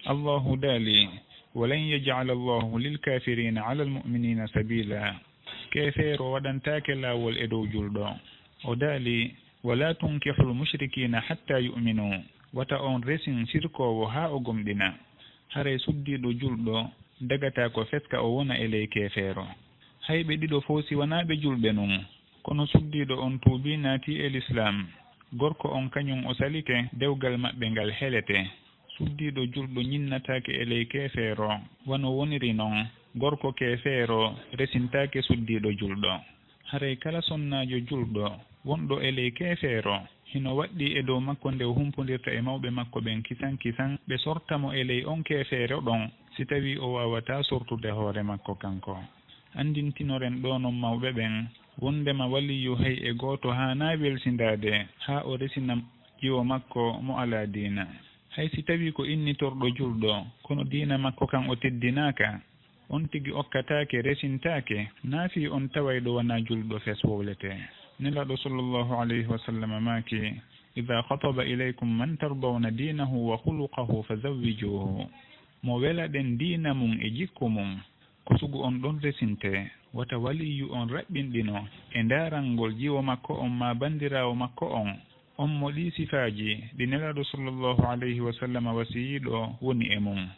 Allaahu daali, "Walan yaj'ala Allaahu lil kaafiriina alal mu'miniina sabiila." Keefeero waɗantaake laawol e dow julɗo. O daali, "Walaa tunkihul mushrikiina hattaa yu'minuu." Wata on resin sirkoowo haa o gomɗina. Haray suddiiɗo julɗo dagataa ko feska o wona e ley keefeero. Hay ɓe ɗiɗo fow si wanaa ɓe julɓe nun, kono suddiiɗo on tuubii naatii e lislaam, gorko on kañum o salike, dewgal maɓɓe ngal helete. Suddiiɗo julɗo ñinnataake e ley keefeero, wano woniri non, gorko keefeero resintaake suddiiɗo julɗo. Haray kala sonnaajo julɗo wonɗo e ley keefeero, hino waɗɗii e dow makko nde o humpondirta e mawɓe makko ɓen kisan kisan, ɓe sorta mo e ley on keefeero ɗon, si tawii o waawataa sortude hoore makko kanko. Anndintinoren ɗoo non mawɓe ɓen, wonndema waliyyu hay e gooto haanaa welsindaade haa o resina jiwo makko mo alaa diina. Hay si tawii ko innitorɗo julɗo, kono diina makko kan o teddinaaka, on tigi okkataake, resintaake, naa fii on tawayɗo wanaa julɗo fes wowletee. Nelaaɗo sallallahu alayhi wa sallam maaki, "Idaa khataba ilaykum man tardawna diinahu wa khuluqahu fazawwijuuhu." Mo welaɗen diina mum e jikku mum, ko sugu on ɗon resintee. Wata waliyyu on raɓɓinɗino e ndaarangol jiwo makko on maa banndiraawo makko on, on mo ɗii sifaaji ɗi Nelaaɗo sallallahu alayhi wa sallam wasiyii ɗoo woni e mum.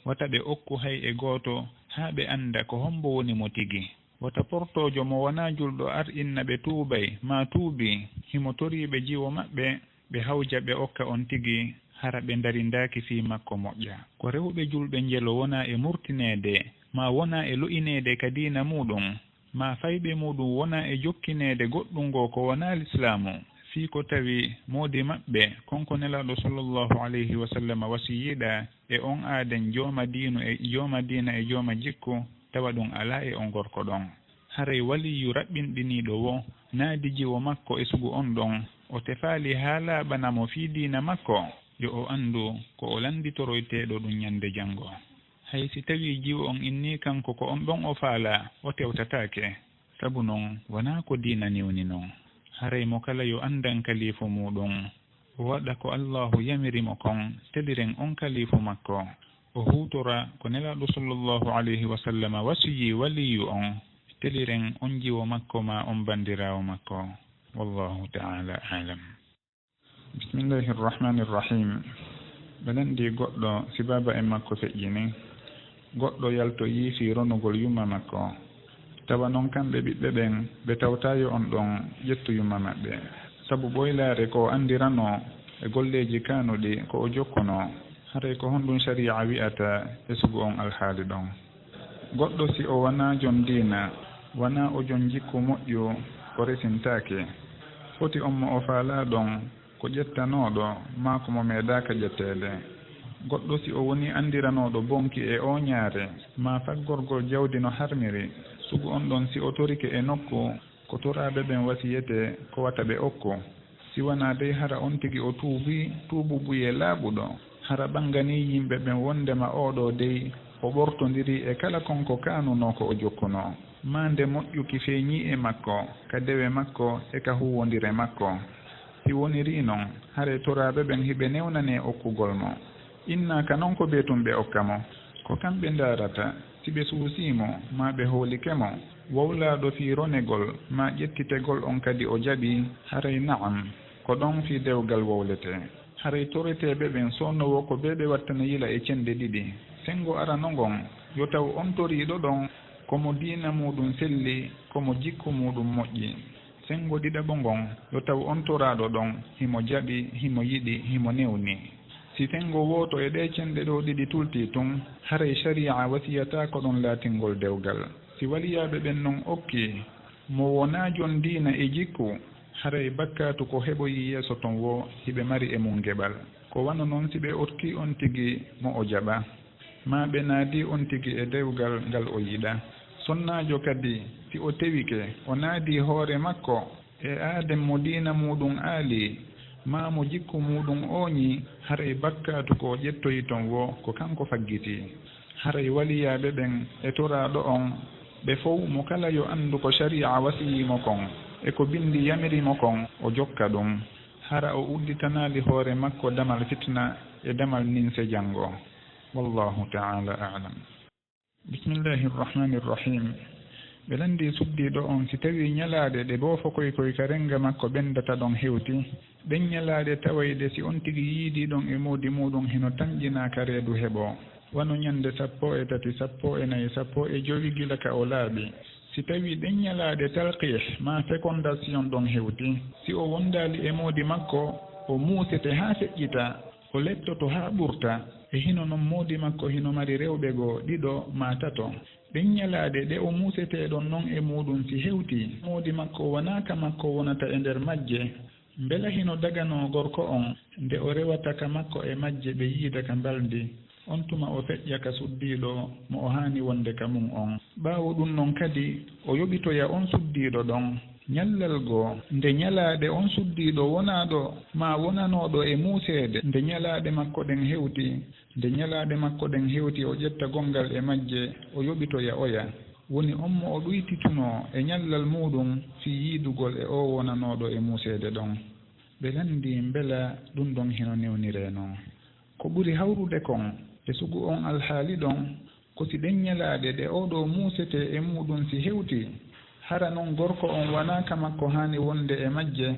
Wata ɓe okku hay e gooto haa ɓe annda ko hommbo woni mo tigi. Wata portoojo mo wanaa julɗo ar inna ɓe tuubay, maa tuubii, himo torii ɓe jiwo maɓɓe, ɓe hawja ɓe okka on tigi, hara ɓe ndarindaaki fii makko moƴƴa. Ko rewɓe julɓe njelo wonaa e murtineede, maa wonaa e lo'ineede ka diina muuɗum, maa fayɓe muuɗum wonaa e jokkineede goɗɗum goo ko wanaa lislaamu, fii ko tawi moodi maɓɓe, kon ko Nelaaɗo sallallahu alayhi wa sallam wasiyiɗaa e on aaden jooma diinu e, jooma diina e jooma jikku, tawa ɗum alaa e on gorko ɗon. Haray waliyyu raɓɓinɗiniiɗo woo naadi jiwo makko e sugu on ɗon, o tefaali haa laaɓana mo fii diina makko, yo o anndu ko o lannditoroyteeɗo ɗum ñande janngo. Hay si tawii jiwo on innii kanko ko on ɗon o faalaa, o tewtataake. Sabu non, wanaa ko diina newni non. Haray mo kala yo anndan kalifu muuɗum, o waɗa ko Allaahu yamiri mo kon, teliren on kalifu makko. O huutora ko Nelaaɗo sallallahu alayhi wa sallam wasiyii waliyu on, teliren on jiwo makko maa on banndiraawo makko. Wallaahu ta'aalaa a'lam. Bismillaahi rahmaani rahiim. Ɓe lanndii goɗɗo si baaba en makko feƴƴini. Goɗɗo yaltoyii fii ronugol yumma makko. Tawa non kamɓe ɓiɓɓe ɓen, ɓe tawtaa yo on ɗon ƴettu yumma maɓɓe. Sabu ɓoylaare ko o anndiranoo e golleeji kaanuɗi ko o jokkunoo. Haray ko honɗum sariya wi'ata e sugu on alhaali ɗon? Goɗɗo si o wanaa jon diina, wanaa o jon jikku moƴƴu, o resintaake. Foti on mo o faalaa ɗon ko ƴettanooɗo maa ko mo meeɗaaka ƴetteede. Goɗɗo si o wonii anndiranooɗo bonki e ooñaare maa faggorgol jawdi no harmiri, sugu on ɗon si o torike e nokku ko toraaɓe ɓen wasiyetee ko wata ɓe okku. Si wanaa dey hara on tigi o tuubii tuububuyee laaɓuɗo, hara ɓannganii yimɓe ɓen wonndema oo ɗoo dey o ɓortondirii e kala kon ko kaanunoo ko o jokkunoo, maa nde moƴƴuki feeñii e makko ka dewe makko e ka huuwondire makko. Si wonirii non, haray toraaɓe ɓen hiɓe newnanee okkugol mo. Innaaka non ko beetun ɓe okka mo. Ko kamɓe ndaarata si ɓe suusii mo maa ɓe hoolike mo. Wowlaaɗo fii ronegol maa ƴettitegol on kadi o jaɓii, haray na'am, ko ɗon fii dewgal wowletee. Haray toreteeɓe ɓen sonnowoo ko bee ɓe wattana yila e cenɗe ɗiɗi. Senngo arano ngon, yo taw on toriiɗo ɗon ko mo diina muuɗum selli, ko mo jikku muuɗum moƴƴi. Senngo ɗiɗaɓo ngon, yo taw on toraaɗo ɗon himo jaɓi, himo yiɗi, himo newni. Si senngo wooto e ɗee cenɗe ɗoo ɗiɗi tultii tun, haray sariya wasiyataa ko ɗon laatingol dewgal. Si waliyaaɓe ɓen non okkii mo wonaa jon diina e jikku, haray bakkaatu ko heɓoyii yeeso ton woo hiɓe mari e mun geɓal. Ko wano non si ɓe okkii on tigi mo o jaɓa, maa ɓe naadii on tigi e dewgal ngal o yiɗa. Sonnaajo kadi, si o tewike, o naadii hoore makko e aaden mo diina muuɗum aalii, maa mo jikku muuɗum ooñii, haray bakkaatu ko o ƴettoyi ton woo ko kanko faggitii. Haray waliyaaɓe ɓen e toraaɗo on, ɓe fow mo kala yo anndu ko sariya wasiyii mo kon e ko binndi yamiri mo kon, o jokka ɗum. Hara o udditanaali hoore makko damal fitina e damal ninse janngo. Wallaahu ta'aalaa a'lam. Bismillaahi rahmaani rahiim. Ɓe lanndii suddiiɗo on si tawii ñalaaɗe ɗe boofo koy koy ka rennga makko ɓenndata ɗon hewti. Ɗen ñalaaɗe tawayɗe si on tigi yiidii ɗon e moodi muuɗum hino tanƴinaa ka reedu heɓoo, wano ñannde sappo e tati, sappo e nayi, sappo e jowi gila ka o laaɓi. Si tawii ɗen ñalaaɗe talqiih maa fécondation ɗon hewti, si o wondaali e moodi makko, o muusete haa feƴƴita, o lettoto haa ɓurta, e hino non moodi makko hino mari rewɓe goo ɗiɗo maa tato. Ɗen ñalaaɗe ɗe o muusetee ɗon non e muuɗum si hewtii, moodi makko wonaa ka makko wonata e nder majje, mbela hino daganoo gorko on, nde o rewata ka makko e majje ɓe yiida ka mbalndi, on tuma o feƴƴa ka suddiiɗo mo o haani wonde ka mun on. Ɓaawo ɗum non kadi, o yoɓitoya on suddiiɗo ɗon. Ñallal goo, nde ñalaaɗe on suddiiɗo wonaaɗo maa wonanooɗo e muuseede, nde ñalaaɗe makko ɗen hewti, nde ñalaaɗe makko ɗen hewti, o ƴetta gonngal e majje, o yoɓitoya oya. Woni on mo o ɗuytitunoo e ñallal muuɗum fii yiidugol e oo wonanooɗo e muuseede ɗon. Ɓe lanndii mbela ɗum ɗon hino newniree non. Ko ɓuri hawrude kon e sugu on alhaali ɗon, ko si ɗen ñalaaɗe ɗe oo ɗoo muusetee e muuɗum si hewtii, hara non gorko on wanaa ka makko haani wonde e majje,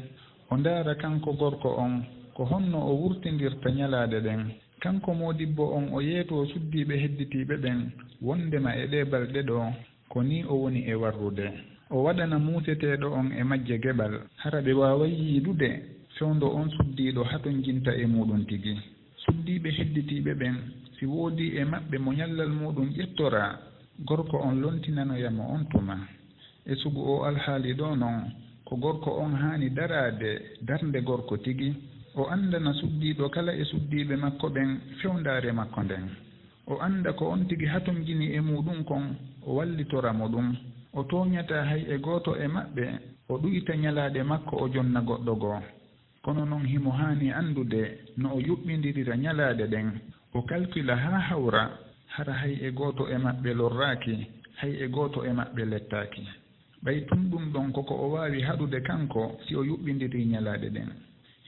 o ndaara kanko gorko on ko honno o wurtindirta ñalaaɗe ɗen. Kanko moodibbo on o yeetoo suddiiɓe hedditiiɓe ɓen wonndema e ɗee balɗe ɗoo, ko nii o woni e warrude. O waɗana muuseteeɗo on e majje geɓal, hara ɓe waaway yiidude fewndo on suddiiɗo hatonjinta e muuɗum tigi. Suddiiɓe hedditiiɓe ɓen, si woodii e maɓɓe mo ñallal muuɗum ƴettoraa, gorko on lontinanoya mo on tuma. E sugu oo alhaali ɗoo non, ko gorko on haani daraade darnde gorko tigi, o anndana suddiiɗo kala e suddiiɓe makko ɓen fewndaare makko nden. O annda ko on tigi hatonjini e muuɗum kon, o wallitora mo ɗum. O tooñataa hay e gooto e maɓɓe, o ɗuyta ñalaaɗe makko o jonna goɗɗo goo. Kono non himo haani anndude no o yuɓɓindirira ñalaaɗe ɗen, o kalkila haa hawra, hara hay e gooto e maɓɓe lorraaki, hay e gooto e maɓɓe lettaaki. Ɓay tun ɗun ɗon ko ko o waawi haɗude kanko si o yuɓɓindirii ñalaaɗe ɗen.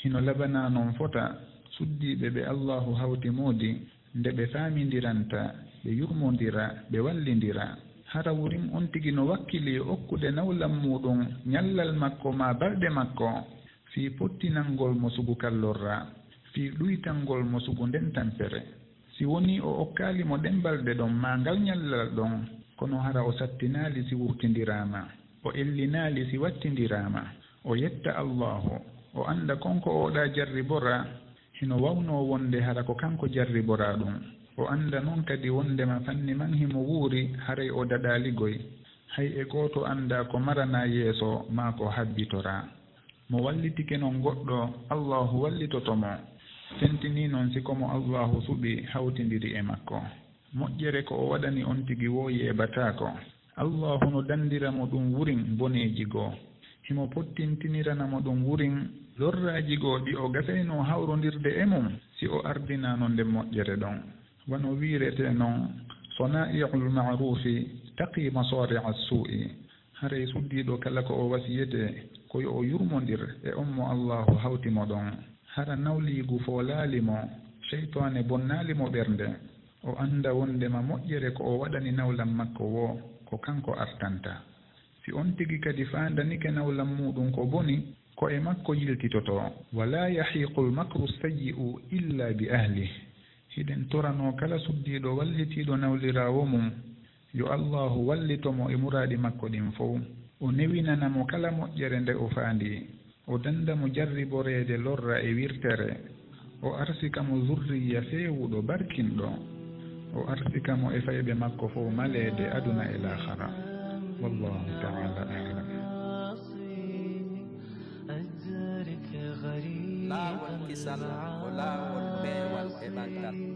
Hino labanaa non fota suddiiɓe ɓe Allaahu hawti moodi nde ɓe faamindiranta, ɓe yurmondira, ɓe wallindira. Hara wurin on tigi no wakkilii okkude nawlan muuɗun ñallal makko maa balɗe makko fii pottinangol mo sugu kallorra, fii ɗuytangol mo sugu nden tampere. Si wonii o okkaali mo ɗen balɗe ɗon maa ngal ñallal ɗon, kono hara o sattinaali si wurtindiraama, o ellinaali si wattindiraama, o yetta Allaahu, o annda kon ko o ɗaa jarriboraa, hino wawnoo wonde hara ko kanko jarriboraa ɗun. O annda non kadi wondema fanni man himo wuuri, haray o daɗaali goy. Hay e gooto anndaa ko maranaa yeeso maa ko habbitoraa. Mo wallitike non goɗɗo, Allaahu wallitoto mo. Tentinii non si ko mo Allaahu suɓi hawtindiri e makko. Moƴƴere ko o waɗani on tigi woo yeebataako. Allaahu no dandira mo ɗun wurin boneeji goo. Himo pottintinirana mo ɗun wurin lorraaji goo ɗi o gasaynoo hawrondirde e mun si o ardinaano nden moƴƴere ɗon. Wano wiiretee non, "Sanaa'i'ul ma'ruufi taqii masaari'a suu'i." Haray suddiiɗo kala ko o wasiyetee ko yo o yurmondir e on mo Allaahu hawti mo ɗon. Hara nawliigu foolaali mo, seytaane bonnaali mo ɓernde. O annda wondema moƴƴere ko o waɗani nawlan makko woo, ko kanko artanta. Si on tigi kadi faandanike nawlan muuɗun ko boni, ko e makko yiltitotoo. "Wa laa yahiiqul makru sayyi'u illa bi ahlih." Hiɗen toranoo kala suddiiɗo wallitiiɗo nawliraawo mun, yo Allaahu wallito mo e muraaɗi makko ɗin fow. O newinana mo kala moƴƴere nde o faandii. O danda mo jarriboreede lorra e wirtere. O arsika mo zurriya feewuɗo barkinɗo. O arsika mo e fayɓe makko fow maleede aduna e laakhara. Wallaahu ta'ala a'lam. Laawol kisal ko laawol peewal e ɓangal.